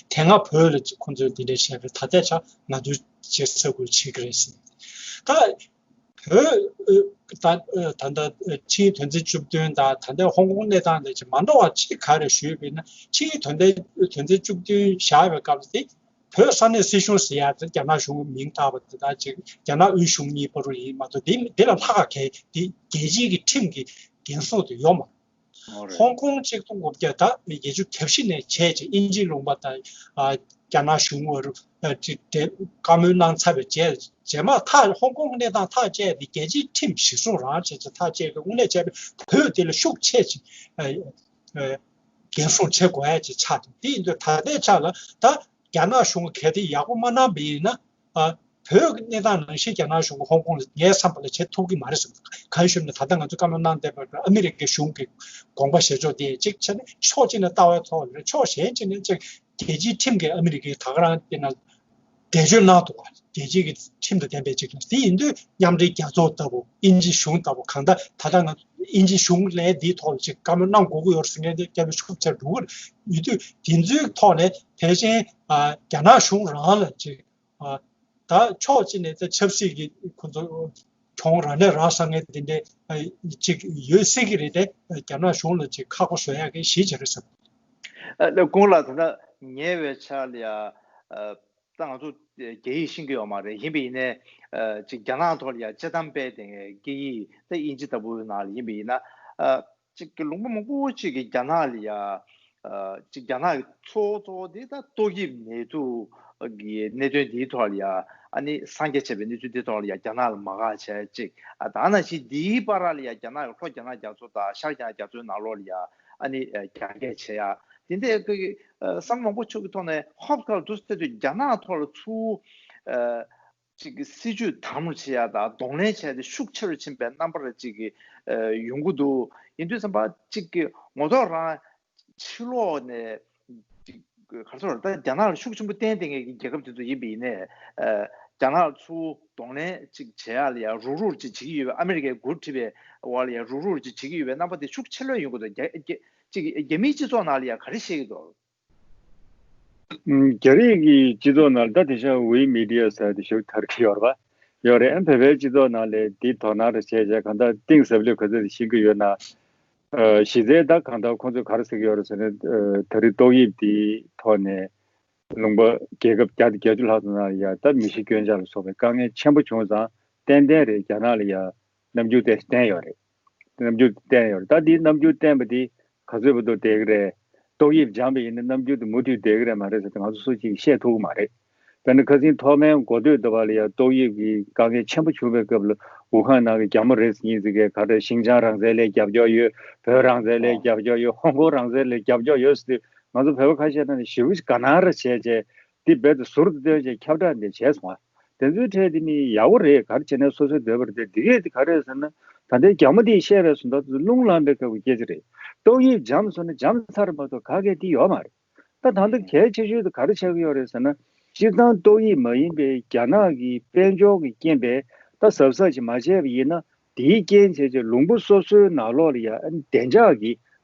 དེ་སྔ་བོད་ལ་ཅིག་ཁོང་ཚོས་འདི་འདྲ་བྱས་པས་ད་ལྟའི་ཆ་ང་ཚོས་ཅིག་ས་ཁུལ་བྱེད་ཀྱི་རེད་ཟེར། ད་བོད་ད་ད་ལྟ་ཆིངས་ཡིག་དོན་ཚན་བཅུ་བདུན་དང་ད་ལྟའི་ཧོང་ཀོང་གནས་སྟངས་དེ་ཅིག་མ་འདྲ་བ་ཅིག་ག་རེ་ཞུས་པ་ཡིན་ན། ཆིངས་ཡིག་དོན་ཚན་དོན་ཚན་བཅུ་བདུན་བཞག་པའི་སྐབས་དེ་བོད་ས་གནས་སྲིད་གཞུང་ཟེར་ཡ་དེ་རྒྱ་ནག་གཞུང་གི་མིང་བཏགས་པ་དེ་དང་ཅིག་རྒྱ་ནག་དབུས་གཞུང་གཉིས་བར་དུ་ཡིན་མ་གཏོགས་དེ་དེ་ལ་ལྷག་ག་གལ་དེ་རྒྱལ་སྤྱིའི་གི་ཁྲིམས་ཀྱི་འགན་སྲུང་དེ་ཡོད་མ་རེད། ཧོང་ཀོང་ཆིག་སྟོང་དགུ་བརྒྱ་ད་བརྒྱད་ཅུ་གྱ་བཞི་ནས་བྱས་རྗེས་དབྱིན་ཇིའི་ལུང་པ་དང་ཨ་རྒྱ་ནག་གཞུང་བར་ཨ་ཅིག་དེ་བཀའ་མོལ་གནང་ཚར་བའི་རྗེས་རྗེས་མ་ཐག་ཧོང་ཀོང་གནས་སྟངས་ཐག་བཅད་དེ་རྒྱལ་སྤྱིའི་ཁྲིམས་གཞི་བཟུང་རང་བྱས་ཀྱི་ཐག་བཅད་ཀྱི་དངོས་གནས་བྱས་པའི་བོད་དེ་ལ་ཤུགས་ཆེ་ཅིག་ཨ་ཨ་འགན་སྲུང་བྱེད་དགོས་ཡ་ཅིག་ཆགས་འདུག་དེ་ཡིན་དུས་ད་ལྟའི་ཆ་ལ་ད་རྒྱ་ནག་གཞུང་གིས་གལ་ཏེ་ཡག་པོ་མ་གནང་བ་ཡིན་ན། ཨ་བོད་ཀྱི་གནས་སྟངས་ནང་བཞིན་རྒྱ་ནག་གཞུང་གིས་ཧོང་ཀོང་ལ་ངའི་བསམ་པ་ལ་བྱེད་ཐུབ་ཀྱི་མ་རེད་ཟེར། གང་ཞུས་ན་ད་ལྟ་ང་ཚོས་བཀའ་མོལ་གནང་བསྡད་པ་ཨ་མི་རི་ཀའི་གཞུང་གི་དགོངས་པ་བཞེས་ཕྱོགས་དེ་གཅིག་བྱས་ན་ཕྱོགས་གཅིག་ནས་ལྟ་བའི་ཐོག་ནས་རེད། ཕྱོགས་གཞན་གཅིག་ནས་ཅིག་རྒྱལ་སྤྱིའི་ཁྲིམས་ཀྱིས་ཨ་མི་རི་ཀའི་ད་ག་རང་དེ་ན་འགྲེལ་བརྗོད་གནང་འདུག་བ། རྒྱལ་ རྒྱལ་སྤྱིའི་གི་ཁྲིམས་དང་ལྡན་པའི་ཅིག་རེད། དེ་ཡིན་དུས་མཉམ་འབྲེལ་རྒྱལ་ཚོགས་ལྟ་བུ་དབྱིན་ཇི་གཞུང་ལྟ་བུ་གང་ལྟར་ད་ལྟ་ང་དབྱིན་ཇི་གཞུང་ལ་འདིའི་ཐོག་ལ་ཅིག་བཀའ་མོལ་གནང་དགོས་ཀྱི་ཡོད་རེད་ཟེར་མཁན་དེ་སྐད་ཆ་ཤུགས་ཆེར་འགྲོ་གི་རེད། ཡིན་དུས་དེ་ཚོའི་ཐོག་ནས་ཕལ་ཆེར་ཨ་རྒྱ་ནག་གཞུང་རང་ལ་ཅིག་ཨ་ད་ཕྱོགས་གཅིག་ནས་ད་ཆབ་སྲིད་ཀྱི་ཁོ་ཚོ་གྱོང་རག་ནས་རག་ས་ངས་དེ་འདྲའི་ཨ་ཅིག་ཡོད་སྲིད་ཀྱི་རེད་དེ། རྒྱ་ནག་གཞུང་ལ་ཅིག་ཁག་པོ་བཟོ་ཡག་གི་གཞི་བྱེད་རེད་བསམ། ཨ་ལ་ཀུན་ལགས། ད་ལྟ་ཉེ་བའི་ཆར་ལ་ཡ་ཨ་ད་ང་ཚོ་རྒྱ་ཡིག་ཤེས་ཀྱི་ཡོད་མ་རེད། ཡིན་པ་ཡིན་ནའི་ཨ་ཅིག་རྒྱ་ནག་ཐོག་ལ་ཡ་དཔྱད་གཏམ་སྤེལ་བསྡད་མཁན་སྐད་ཡིག་ད་དབྱིན་ཇི་ལྟ་བུའི་ནང་ལ་ཡིན་པ་ཡིན་ན། ཨ་ཅིག་གི་ལུང་པ་མང་པོ་ཅིག་གིས་རྒྱ་ནག་ལ་ཡ་ཨ་ཅིག་རྒྱ་ནག་གི་གཙོ་བོ་གཙོ་བོ་དེ་ད་ཏོག་དབྱིབས་ནད་དུག་གི་གནད་དོན་འདིའི་ཐོག་ལ་ཡ་ཨ་ནི་གསང་རྒྱ་བྱས་པའི་གནས་ཚུལ་འདིའི་ཐོག་ལ་ཡ་རྒྱ་ནག་ལ་མ་དགའ་བྱས་ཅིག་ཨ་ད་ནང་བཞིན་འདིའི་བར་ལ་ཡ་རྒྱ་ནག་ལྷོ་རྒྱ་ནག་རྒྱ་མཚོ་དང་ཤར་རྒྱ་ནག་རྒྱ་མཚོའི་ནང་ལོགས་ལ་ཡ་ཨ་ནི་ཨ་རྒྱ་སྐད་བྱེད་ཡ་དེ་འདྲའི་གི་ཨ་བསམ་མང་པོ་ཆུ་གི་ཐོག་ནས་ཧོབ་ཁ་ལ་འདུག་ཟེར་དུས་རྒྱ་ནག་ཐོག་ལ་ཚུར་ཨ་ཅིག་གི་སྲིད་ཇུས་དམ་བྱེད་ཡ་དང་གདོང་ལེན་བྱས་ཏེ་ཤུགས་ཆེ་རུ་ཕྱིན་པའི་རྣམ་པ་རེ་ཅིག་གི་ཨ་ཡོང་གི་འདུག་ཡིན་དུས་ཙམ་པ་ཅིག་གི་ངོ་ཐོག་རང་ཕྱི་ལོགས་ནས་ཅིག་ག་རེ་ཟེར་ད་རྒྱ་ནག་ལ་ཤུགས་ཆེན་པོ་བརྟེན་བསྡད་མཁན་གྱི་རྒྱལ་ཁབ་དེ་ཚོ་ཡིན་པ་ཡིན་ནའི་ཨ་རྒྱ་ནག་ལ་ཚུར་གདོང་ལེན་ཅིག་བྱེད་ཡ་ལ་ཡ་རུག་རུག་ཅིག་བྱེད་ཀྱི་ཡོད་པའི་ཨ་མི་རི་ཀའི་འགོ་ཁྲིད་པའི་འོག་ལ་ཡ་རུག་རུག་ཅིག་བྱེད་ཀྱི་ཡོད་པའི་རྣམ་པ་དེ་ཤུགས་ཆེ་ལོས་ཡོང་གི་འདུག་རྒྱ་རྒྱ་ཅིག་རྒྱ་མིའི་སྤྱི་ཚོགས་ནང་ལ་ཡ་ག་རེ་བཤད་ཀྱི་འདུག་ཨུམ། རྒྱ་རིགས་ཀྱི་སྤྱི་ཚོགས་ནང་ད་དེང་སང་ཝེ་མི་ཌི་ཡ་ཟེར་དེ་ཞིག་དར་གྱི་ཡོད་རེད་པ། ཡོད་རེད། ཨ་བོད་པའི་སྤྱི་ཚོགས་ནང་ལ་འདི་དོ་སྣང་རེ་བྱས་བྱས་གང་ལྟར་གཏིང་ཟབ་ལོས་ག་ཚོད་ཤེས་ཀྱི་ཡོད་ན། ཨ་གཞི་རྩའི་ད་གང་ལྟར་ཁོང་ཚོས་ག་རེ་ཟེར་གྱི་ཡོད་རེད་ཟེར་ན། ཨ་ད་རེས་ཏོག་དབྱིབས་འདིའི་ཐོག་ནས་ལུང་པ་རྒྱལ་ཁབ་བརྒྱ་དང་བརྒྱད་ཅུ་ལྷག་ཙམ་ནང་ལ་ཡ་ད་མི་ཤི་སྐྱོན་ཆག་ལ་སོགས་པའི་དཀའ་ངལ་ཆེན་པོ་བྱུང་ཙང་ཏན་ཏན་རེད་རྒྱ་ནག་ལ་ཡ་རྣམ་འགྱུར་དེ་བསྟན་ཡོད་རེད། རྣམ་འགྱུར་དེ་བསྟན་ཡོད་རེད། ད་དེའི་རྣམ་འགྱུར་བསྟན་པ་དེ་ག་ཚོད་བར་དུ་བསྡད་ཀྱི་རེད། ཏོག་དབྱིབས་སྦྱངས་པ་ཡིན་ན་རྣམ་འགྱུར་དེ་མུ་མཐུད་བསྡད་ཀྱི་རེད་མ་རེད་ཟེར་ཏེ་ང་ཚོ་སུ་གཅིག་གིས་བཤད་ཐུབ་ཀྱི་མ་རེད། དཔེར་ན་ཁ་སང་ཐོག་མའི་འགོ་སྟོད་དུ་བ་ལ་ཡང་ཏོག་དབྱིབས་ཀྱི་དཀའ་ངལ་ཆེན་པོ་བྱུང་བའི་སྐབས་ལ་ཝུ་ཧན་ནང་གི་རྒྱ་མོ་རེད་ཟེར་མཁན་ཚོ་གིས་ག་རེ་ཞིང་ཆང་རང་བཙན་ལ་རྒྱབ་སྐྱོར་ཡོད། བོད་རང་བཙན་ལ་རྒྱབ་སྐྱོར་ཡོད། ཧོང་ཀོང་རང་བཙན་ལ་རྒྱབ་སྐྱོར་ཡོད་ཟེར་དུས་ང་ཚོ་བོད་པ་ཁ་ཤས་ནང་ནས་ཞེ་པོ་ཅིག་དགའ་སྣང་རེ་བྱས་བྱས། འདི་རྦད་དེ་ཟུར་དུ་བཏོན་བྱས་ཁྱབ་བསྒྲགས་འདི་བྱས་སོང་བ། དེ་ཚོའི་གྲས་དེ་ནི་ཡག་པོ་རེད། ག་རེ་བྱས་ནས་སོ་སོའི་འདོད་པ་རེད་དེ། འདི་གས་དེ་ག་རེ་རེད་ཟེར་ན། ད་ལྟའི་རྒྱ་མོ་དེས་བཤད་པའི་བཟོ་འདྲ་དེ་ཚོ་རླུང་ལངས་པའི་སྐབས་ཀྱི་སྐད་ཆ་རེད། ཏོག་དབྱིབས་འཇམ་སོང་ན་འཇམ་ཚར་མ་གཏོགས་ག་གེ་དེ་ཡོད་མ་རེད། ད་ད་ལྟ་གལ་ཆེ་ཤོས་དེ་ག་རེ་ཆགས་ཀྱི་ཡོད་རེད་ཟེར་ན། སྤྱིར་བཏང་ཏོག་དབྱིབས་མ་ཡིན་པའི་རྒྱ་ནག་གི་དཔལ་འབྱོར་གྱི་རྐྱེན་པས་ད་གཟབ་གཟབ་ཅིག་མ་བྱས་པ་ཡིན་ན། དེའི་རྐྱེན་བྱས་བྱས་ལུང་པ་སོ་སོའི་ནང་ལོགས་ལ་ཡང་བདེ་འཇགས་ཀྱི་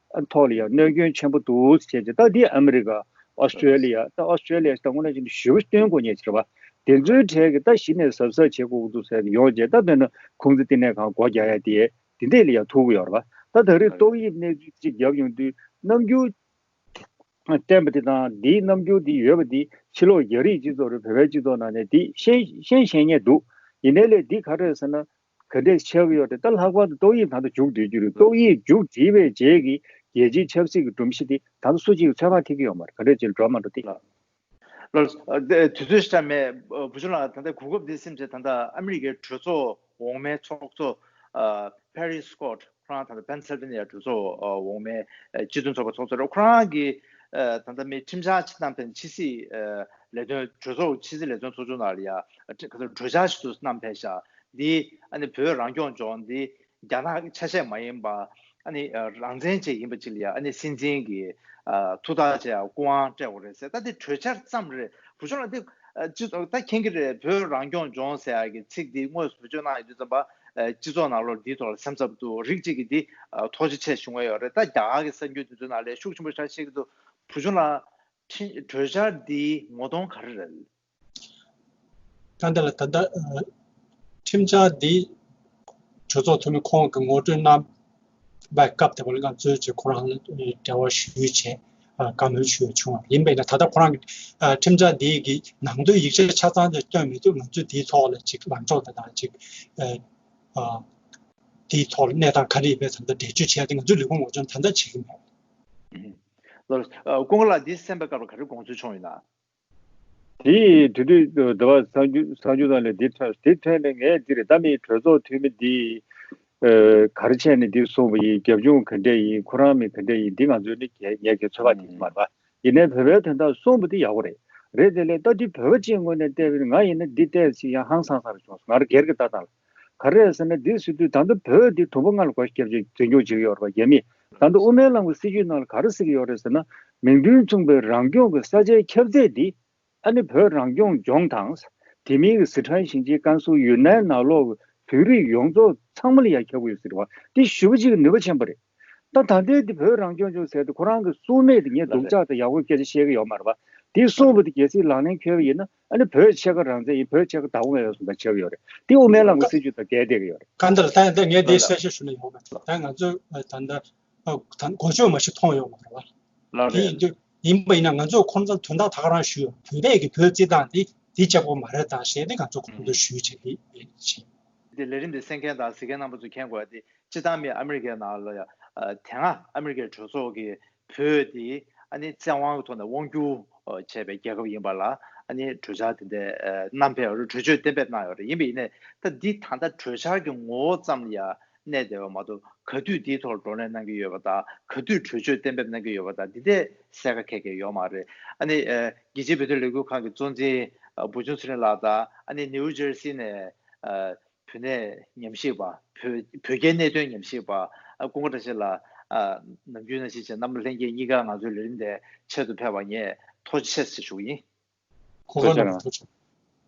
ཐོག་ལ་ཡང་གནོད་སྐྱོན་ཆེན་པོ་འདུག་བྱས་བྱས། ད་འདི་ཨ་མི་རི་ཀ་ཨོ་སི་ཀྲེ་ལི་ཡ། ད་ཨོ་སི་ཀྲེ་ལི་ཡ་ཞིག་ད་དངོས་གནས་བྱས་ན་ཞེ་པོ་སྟོན་དགོས་ངེས་ཅིག་རེད་པ། དེ་ཚོའི་གྲས་ཀྱིས་ད་གཞི་ནས་གཟབ་གཟབ་བྱེད་དགོས་ཀྱི་འདུག་ཟེར་ཡོང་བྱས། ད་དཔེར་ན་ཁུང་ཙི་བསྟི་གནས་ཁང་སྒོ་རྒྱག་ཡ་དེ་དེ་འདྲས་ལ་ཡང་ཐུག་གི་ཡོད་རེད་པ། ད་ད་རེས་ཏོག་དབྱིབས་གནས་ཚུལ་ཅིག་བརྒྱབ་ཡོང་དུས་རྣམ་འགྱུར་བསྟན་པ་དེ་དང་འདིའི་རྣམ་འགྱུར་འདི་ཡོད་པ་འདི་ཕྱི་ལོགས་རྒྱ་རིགས་སྤྱི་ཚོགས་རེད། བོད་པའི་སྤྱི་ཚོགས་ནང་ནས་འདི་ཤེས་ཤེས་ཤེས་མཁན་འདུག་ཡིན་ནའི་ལས་འདི་ག་རེ་རེད་ཟེར་ན། ག་འདྲས་ཆགས་ཀྱི་ཡོད་རེད། ད་ལྷག་པར་དུ་ཏོག་དབྱིབས་ད་ལྟ་མཇུག་སྒྲིལ་རྒྱུ་རེད། ཏོག་དབྱིབས་མཇུག་སྒྲིལ་བའི་རྗེས་ཀྱི་རྒྱལ་སྤྱིའི་ཆབ་སྲིད་ཀྱི་སྒྲོམ་གཞི་འདི་ད་ལྟ་སུ་གཅིག་གིས་ཚོད་དཔག་ཐེབས་ཀྱི་ཡོད་མ་རེད། ག་འདྲས་ཅིག་འགྲོ་མ་འགྲོ་དེ། ལགས། ཨ་དེ་དུས་ཚོད་ཞིག་མེད། ཨ་བུ་ཆུང་ལགས། ད་ལྟ་གོ་སྐབས་འདི་ཟིན་བྱས་ད་ལྟ་ཨ་མི་རི་ཀའི་གྲོས་ཚོགས་འོག་མའི་ཚོགས་གཙོ་ཨ་ཕེ་རི་སི་ཀོཊ། ཁོ་རང་ད་ལྟ་པེན་སིལ་ཝེ་ནི་ཡ་གྲོས་ཚོགས་ཨ་འོག་མའི་ཨ་སྤྱི་མཐུན་ཚོགས་པའི་ཚོགས་གཙོ་རེད། ཁོ་རང་གིས་ཨ་ད་ལྟ་མི་ཁྲིམས་འཆར་ཅིག་བཏང་ཕན་ཕྱི་སྲིད་ཨ་ལས་དོན་གྲོས་ཚོགས་ཕྱི་སྲིད་ལས་དོན་ཚོགས་ཆུང་ནང་ལ་ཡ་ཨ་ཁྲི་ག་ཚོད་གྲོས་འཆར་ཞིག་ཏུ་བསྣམས་ཕན་ཤག་འདི་ཨ་ནི་བོད་རང་སྐྱོང་ལྗོངས་འདི་རྒྱ་ནག་གི་ཆ་ཤས་མ་ཡིན་པ། ཨ་ནི་ཨ་རང་བཙན་ཅིག་ཡིན་པ་ཅིག་ལ་ཡ་ཨ་ནི་སྲིད་འཛིན་གྱི་ཨ་ཐུགས་ཐག་བཅད་ཡ་སྐུ་དབང་སྤྲད་དགོས་རེད་ཟེར། ད་འདི་གྲོས་འཆར་ཙམ་རེད། བུ་ཆུང་ལགས་འདི་ཨ་སྤྱི་ཚོགས་ད་མཁྱེན་གྱི་རེད། བོད་རང་སྐྱོང་ལྗོངས་ཟེར་ཡ་གི་ཚིག་འདི་དངོས་སུ་བེད་སྤྱོད་གནང་ཡོང་དུས་ཙམ་པ་ཨ་སྤྱི་ཚོགས་ནང་ལོགས་འདིའི་ཐོག་ལ་སེམས་འཚབ་འདུག་རིགས་གཅིག་གིས་འདི་ཨ་ཐུགས་རྗེ་ཆེ་ཞུ་མཁན་ཡོད་རེད། ད་རྒྱ་གར་གྱི་གསར་འགྱུར་འདི་ཚོའི་ནང་ལ་ཤུགས་ཆེན་པོ་ཆགས་བཤད་ཀྱི་འདུག་བུ་ཆུང་ལགས། ཁྲི་གྲོས་འཆར་འདིའི་ངོ་གདོང་ག་རེ་རེད། ད་ལྟ་ལ་ད་ལྟ་ཨ་ཁྲིམས་འཆར་འདི་གྲོས་ཚོགས་འཐུས་མི་ཁོང་གིས་ངོ་སྤྲོད་གནང་བའི་སྐབས་དེ་བ་ལ་ང་ཚོས་ཅིག་ཁོ་རང་ལ་འབྲེལ་བ་ཞུས་བྱས་ཨ་བཀའ་མོལ་ཞུས་བྱུང་བ་ཡིན་པས་ན། ད་ལྟ་ཁོ་རང་གི་ཨ་ཁྲིམས་འཆར་འདི་གི་ནང་དོན་ཡིག་ཆ་ཆ་ཚང་དེ་བཏོན་མེད་དུས་ང་ཚོས་འདིའི་ཐོག་ལ་ཅིག་ལངས་ཕྱོགས་དེ་དང་ཅིག་ཨ་ཨ་འདིའི་ཐོག་ལ་གནས་སྟངས་ག་རེ་ཡིན་པའི་ད་ལྟ་འགྲེལ་བརྗོད་བྱས་ཏེ་ང་ཚོས་ལས་ཁུངས་ངོ་སྤྲོད་ད་ལྟ་བྱེད་ཀྱི་མེད། ལགས། ཨ་ཀུན་དགའ་ལགས། འདི་གསན་པའི་སྐབས་ལ་ག་རེ་དགོངས་ཚུལ་བྱུང་ཡོད་ན། དེ་དུས་དུས་འདི་བ་གསར་འགྱུར་གསར་འགྱུར་ནང་ལས་འདི་ཐོན། འདི་ཐོན་ནས་ངས་འདི་རེད། ད་མི་གྲོས་ཚོགས་འཐུས་མི་འདི་ཨ་ག་རེ་བྱས་ནས་འདི་གསུངས་པ་ཡིན། རྒྱབ་ལྗོངས་ག་འདྲས་ཡིན། ཁོ་རང་མི་ག་འདྲས་ཡིན། འདི་ང་ཚོས་ནི་ངས་ངས་ཀྱི་ཚོད་དཔག་དེ་མ་རེད་པ། ཡིན་ནའི་བོད་པའི་དོན་དག་གསུངས་པ་འདི་ཡག་པོ་རེད། རེད་དེ་ལས་ད་འདི་བོད་པ་སྤྱིའི་ངོས་ནས་བལྟས་པ་ཡིན་ན་ང་ཡིན་ན་འདི་བལྟས་ཚེ་ཡང་ཧང་སང་ས་རེ་བྱུང་སོང་། ང་རང་སྒེར་གྱི་ལྟ་སྟངས་ལ། ག་རེ་རེད་ཟེར་ན། འདི་ཟེར་དུས་ད་ལྟ་བོད་འདི་དུམ་བུ་ལྔ་ལ་བགོ་བཤའ་བརྒྱབ་བྱས་འཛིན་སྐྱོང་བྱེད་ཀྱི་ཡོད་རེད་པ། རྒྱ་མིས་ད་ལྟ་དབུ་མའི་ལམ་གྱི་སྲིད་བྱུས་ནང་ལ་ག་རེ་ཟེར་གྱི་ཡོད་རེད་ཟེར་ན། མིང་དོན་མཚུངས་པའི་རང་སྐྱོང་གི་ས་ཆའི་ཁྱབ་ཚད་འདི་ཨ་ནི་བོད་རང་སྐྱོང་ལྗོངས་དང་ དེ་མིན་གྱི་སི་ཁྲོན་ཞིང་ཆེན་ཀན་སུའུ་ཡུན་ནན་ནང་ལོགས་ཀྱི་བོད་རིགས་ཡོངས་རྫོགས་ཚང་མ་ལ་ཡང་ཁྱབ་ཀྱི་ཡོད་ཟེར་བ་འདི་ཞེ་པོ་ཅིག་གི་ནུས་པ་ཆེན་པོ་རེད། ད་ད་ལྟའི་འདི་བོད་རང་སྐྱོང་ལྗོངས་ཟེར་དུས་ཁོ་རང་གི་སྲུང་མས་དེ་ངས་སྡུག་ཅག་དང་ཡག་པོའི་སྐད་ཆ་བཤད་ཀྱི་ཡོད་མ་རེད་པ། དེའི་སྲུང་བ་དེ་གལ་སྲིད་ལག་ལེན་འཁེལ་བ་ཡིན་ན་ཨ་ནི་བོད་ཕྱེད་ཀ་རང་བཙན་ཡིན། བོད་ཕྱེད་ཀ་བདག་པོ་མེད་པའི་བཟོ་འདྲ་ཆགས་ཀྱི་ཡོད་རེད། དེ་དབུ་མའི་ལམ་གྱི་སྲིད་བྱུས་དང་འགལ་བསྡད་ཀྱི་ཡོད་རེད། བཀའ་འདིར་ད་ད་ངས་འདི་གསལ་བཤད་ཞུ་ན་ཡོང་མ་ཐུབ། ད་ང་ཚོས་ད་ལྟ་གོ་ཆོད་མ་ཞིག་མཐོང་ཡོང་མ་རེད་བ། ལགས་དེ་རེད། ཡིན་དུས་ཡིན་པ་ཡིན་ན་ང་ཚོས་ཁོང་ཚོར་དོན་དག་ད་ག་རང་ཞུས་ཡོད། བོད་པས་ཀྱི་བོད་རྩིས་སྟངས་འདི་འདི་གཅིག་པོ་མ་རེད་ད་ཞེས་ནི་ང་ཚོ་གོང་དུ་ཞུས་བྱས་ཏེ་ཡིན། དེ་ལས་རིམ་འདི་གསན་མཁན་དང་གཟིགས་མཁན་རྣམ་པ་ཚོ་མཁྱེན་དགོས་ཡ་དེ་སྤྱི་བཏང་མི་ཨ་མི་རི་ཀའི་ནང་ལ་ཡ་ཨ་དེ་སྔ་ཨ་མི་རི་ཀའི་གྲོས་ཚོགས་ཀྱི་བོད་དེ་ཨ་ནི་བཙན་དབང་གི་ཐོག་ནས་དབང་བསྒྱུར་བྱས་པའི་རྒྱལ་ཁབ་ཡིན་པ་ལ་ཨ་ནི་གྲོས་འཆར་དེ་འདྲ་གནང་ཕེབས་རེད། གྲོས་ཆོད་གཏན་འབེབས་གནང་ཡོད་རེད། ཡིན་པ་ཡིན་ནའི་ད་འདི་ད་ལྟ་གྲོས་འཆར་གྱི་ངོ་བོ་ཙམ་ལ་ཡ་གནས་བསྡད་པ་མ་གཏོགས་ག་དུས་འདིའི་ཐོག་ལ་བགྲོ་གླེང་གནང་གི་ཡོད་པ་དང་ག་དུས་གྲོས་ཆོད་གཏན་འབེབས་གནང་གི་ཡོད་པ་དང་འདི་འདྲས་གསལ་ཁ་ཁེལ་གྱི་ཡོད་མ་རེད། ཨ་ནི་ཨ་རྒྱལ་སྤྱིའི་བོད་དོན་ལས་འགུལ་ཁང་གི་གཙོ་འཛིན་ཨ་བུ་ཆུང་ཚེ་རིང་ལགས་དང་ཨ་ནི་ནིའུ་ཇར་སི་ནས་ཨ་བོད་གནས་ཉམས་ཞིབ་པ། བོད་བོད་རྒྱའི་གནད་དོན་ཉམས་ཞིབ་པ་ཨ་ཀུན་དགའ་བཀྲ་ཤིས་ལགས། ཨ་ནམ་རྒྱུན་ནང་བཞིན་བྱས་རྣམ་པ་ལྷན་རྒྱས་གཉིས་ཀ་ང་ཚོའི་ལས་རིམ་དེ་ཆེད་དུ་ཕེབས་པར་ངས་ཐུགས་རྗེ་ཆེ་ཞུ་གི་ཡིན། གོ་སྐབས་ཐུགས་རྗེ་ཆེ།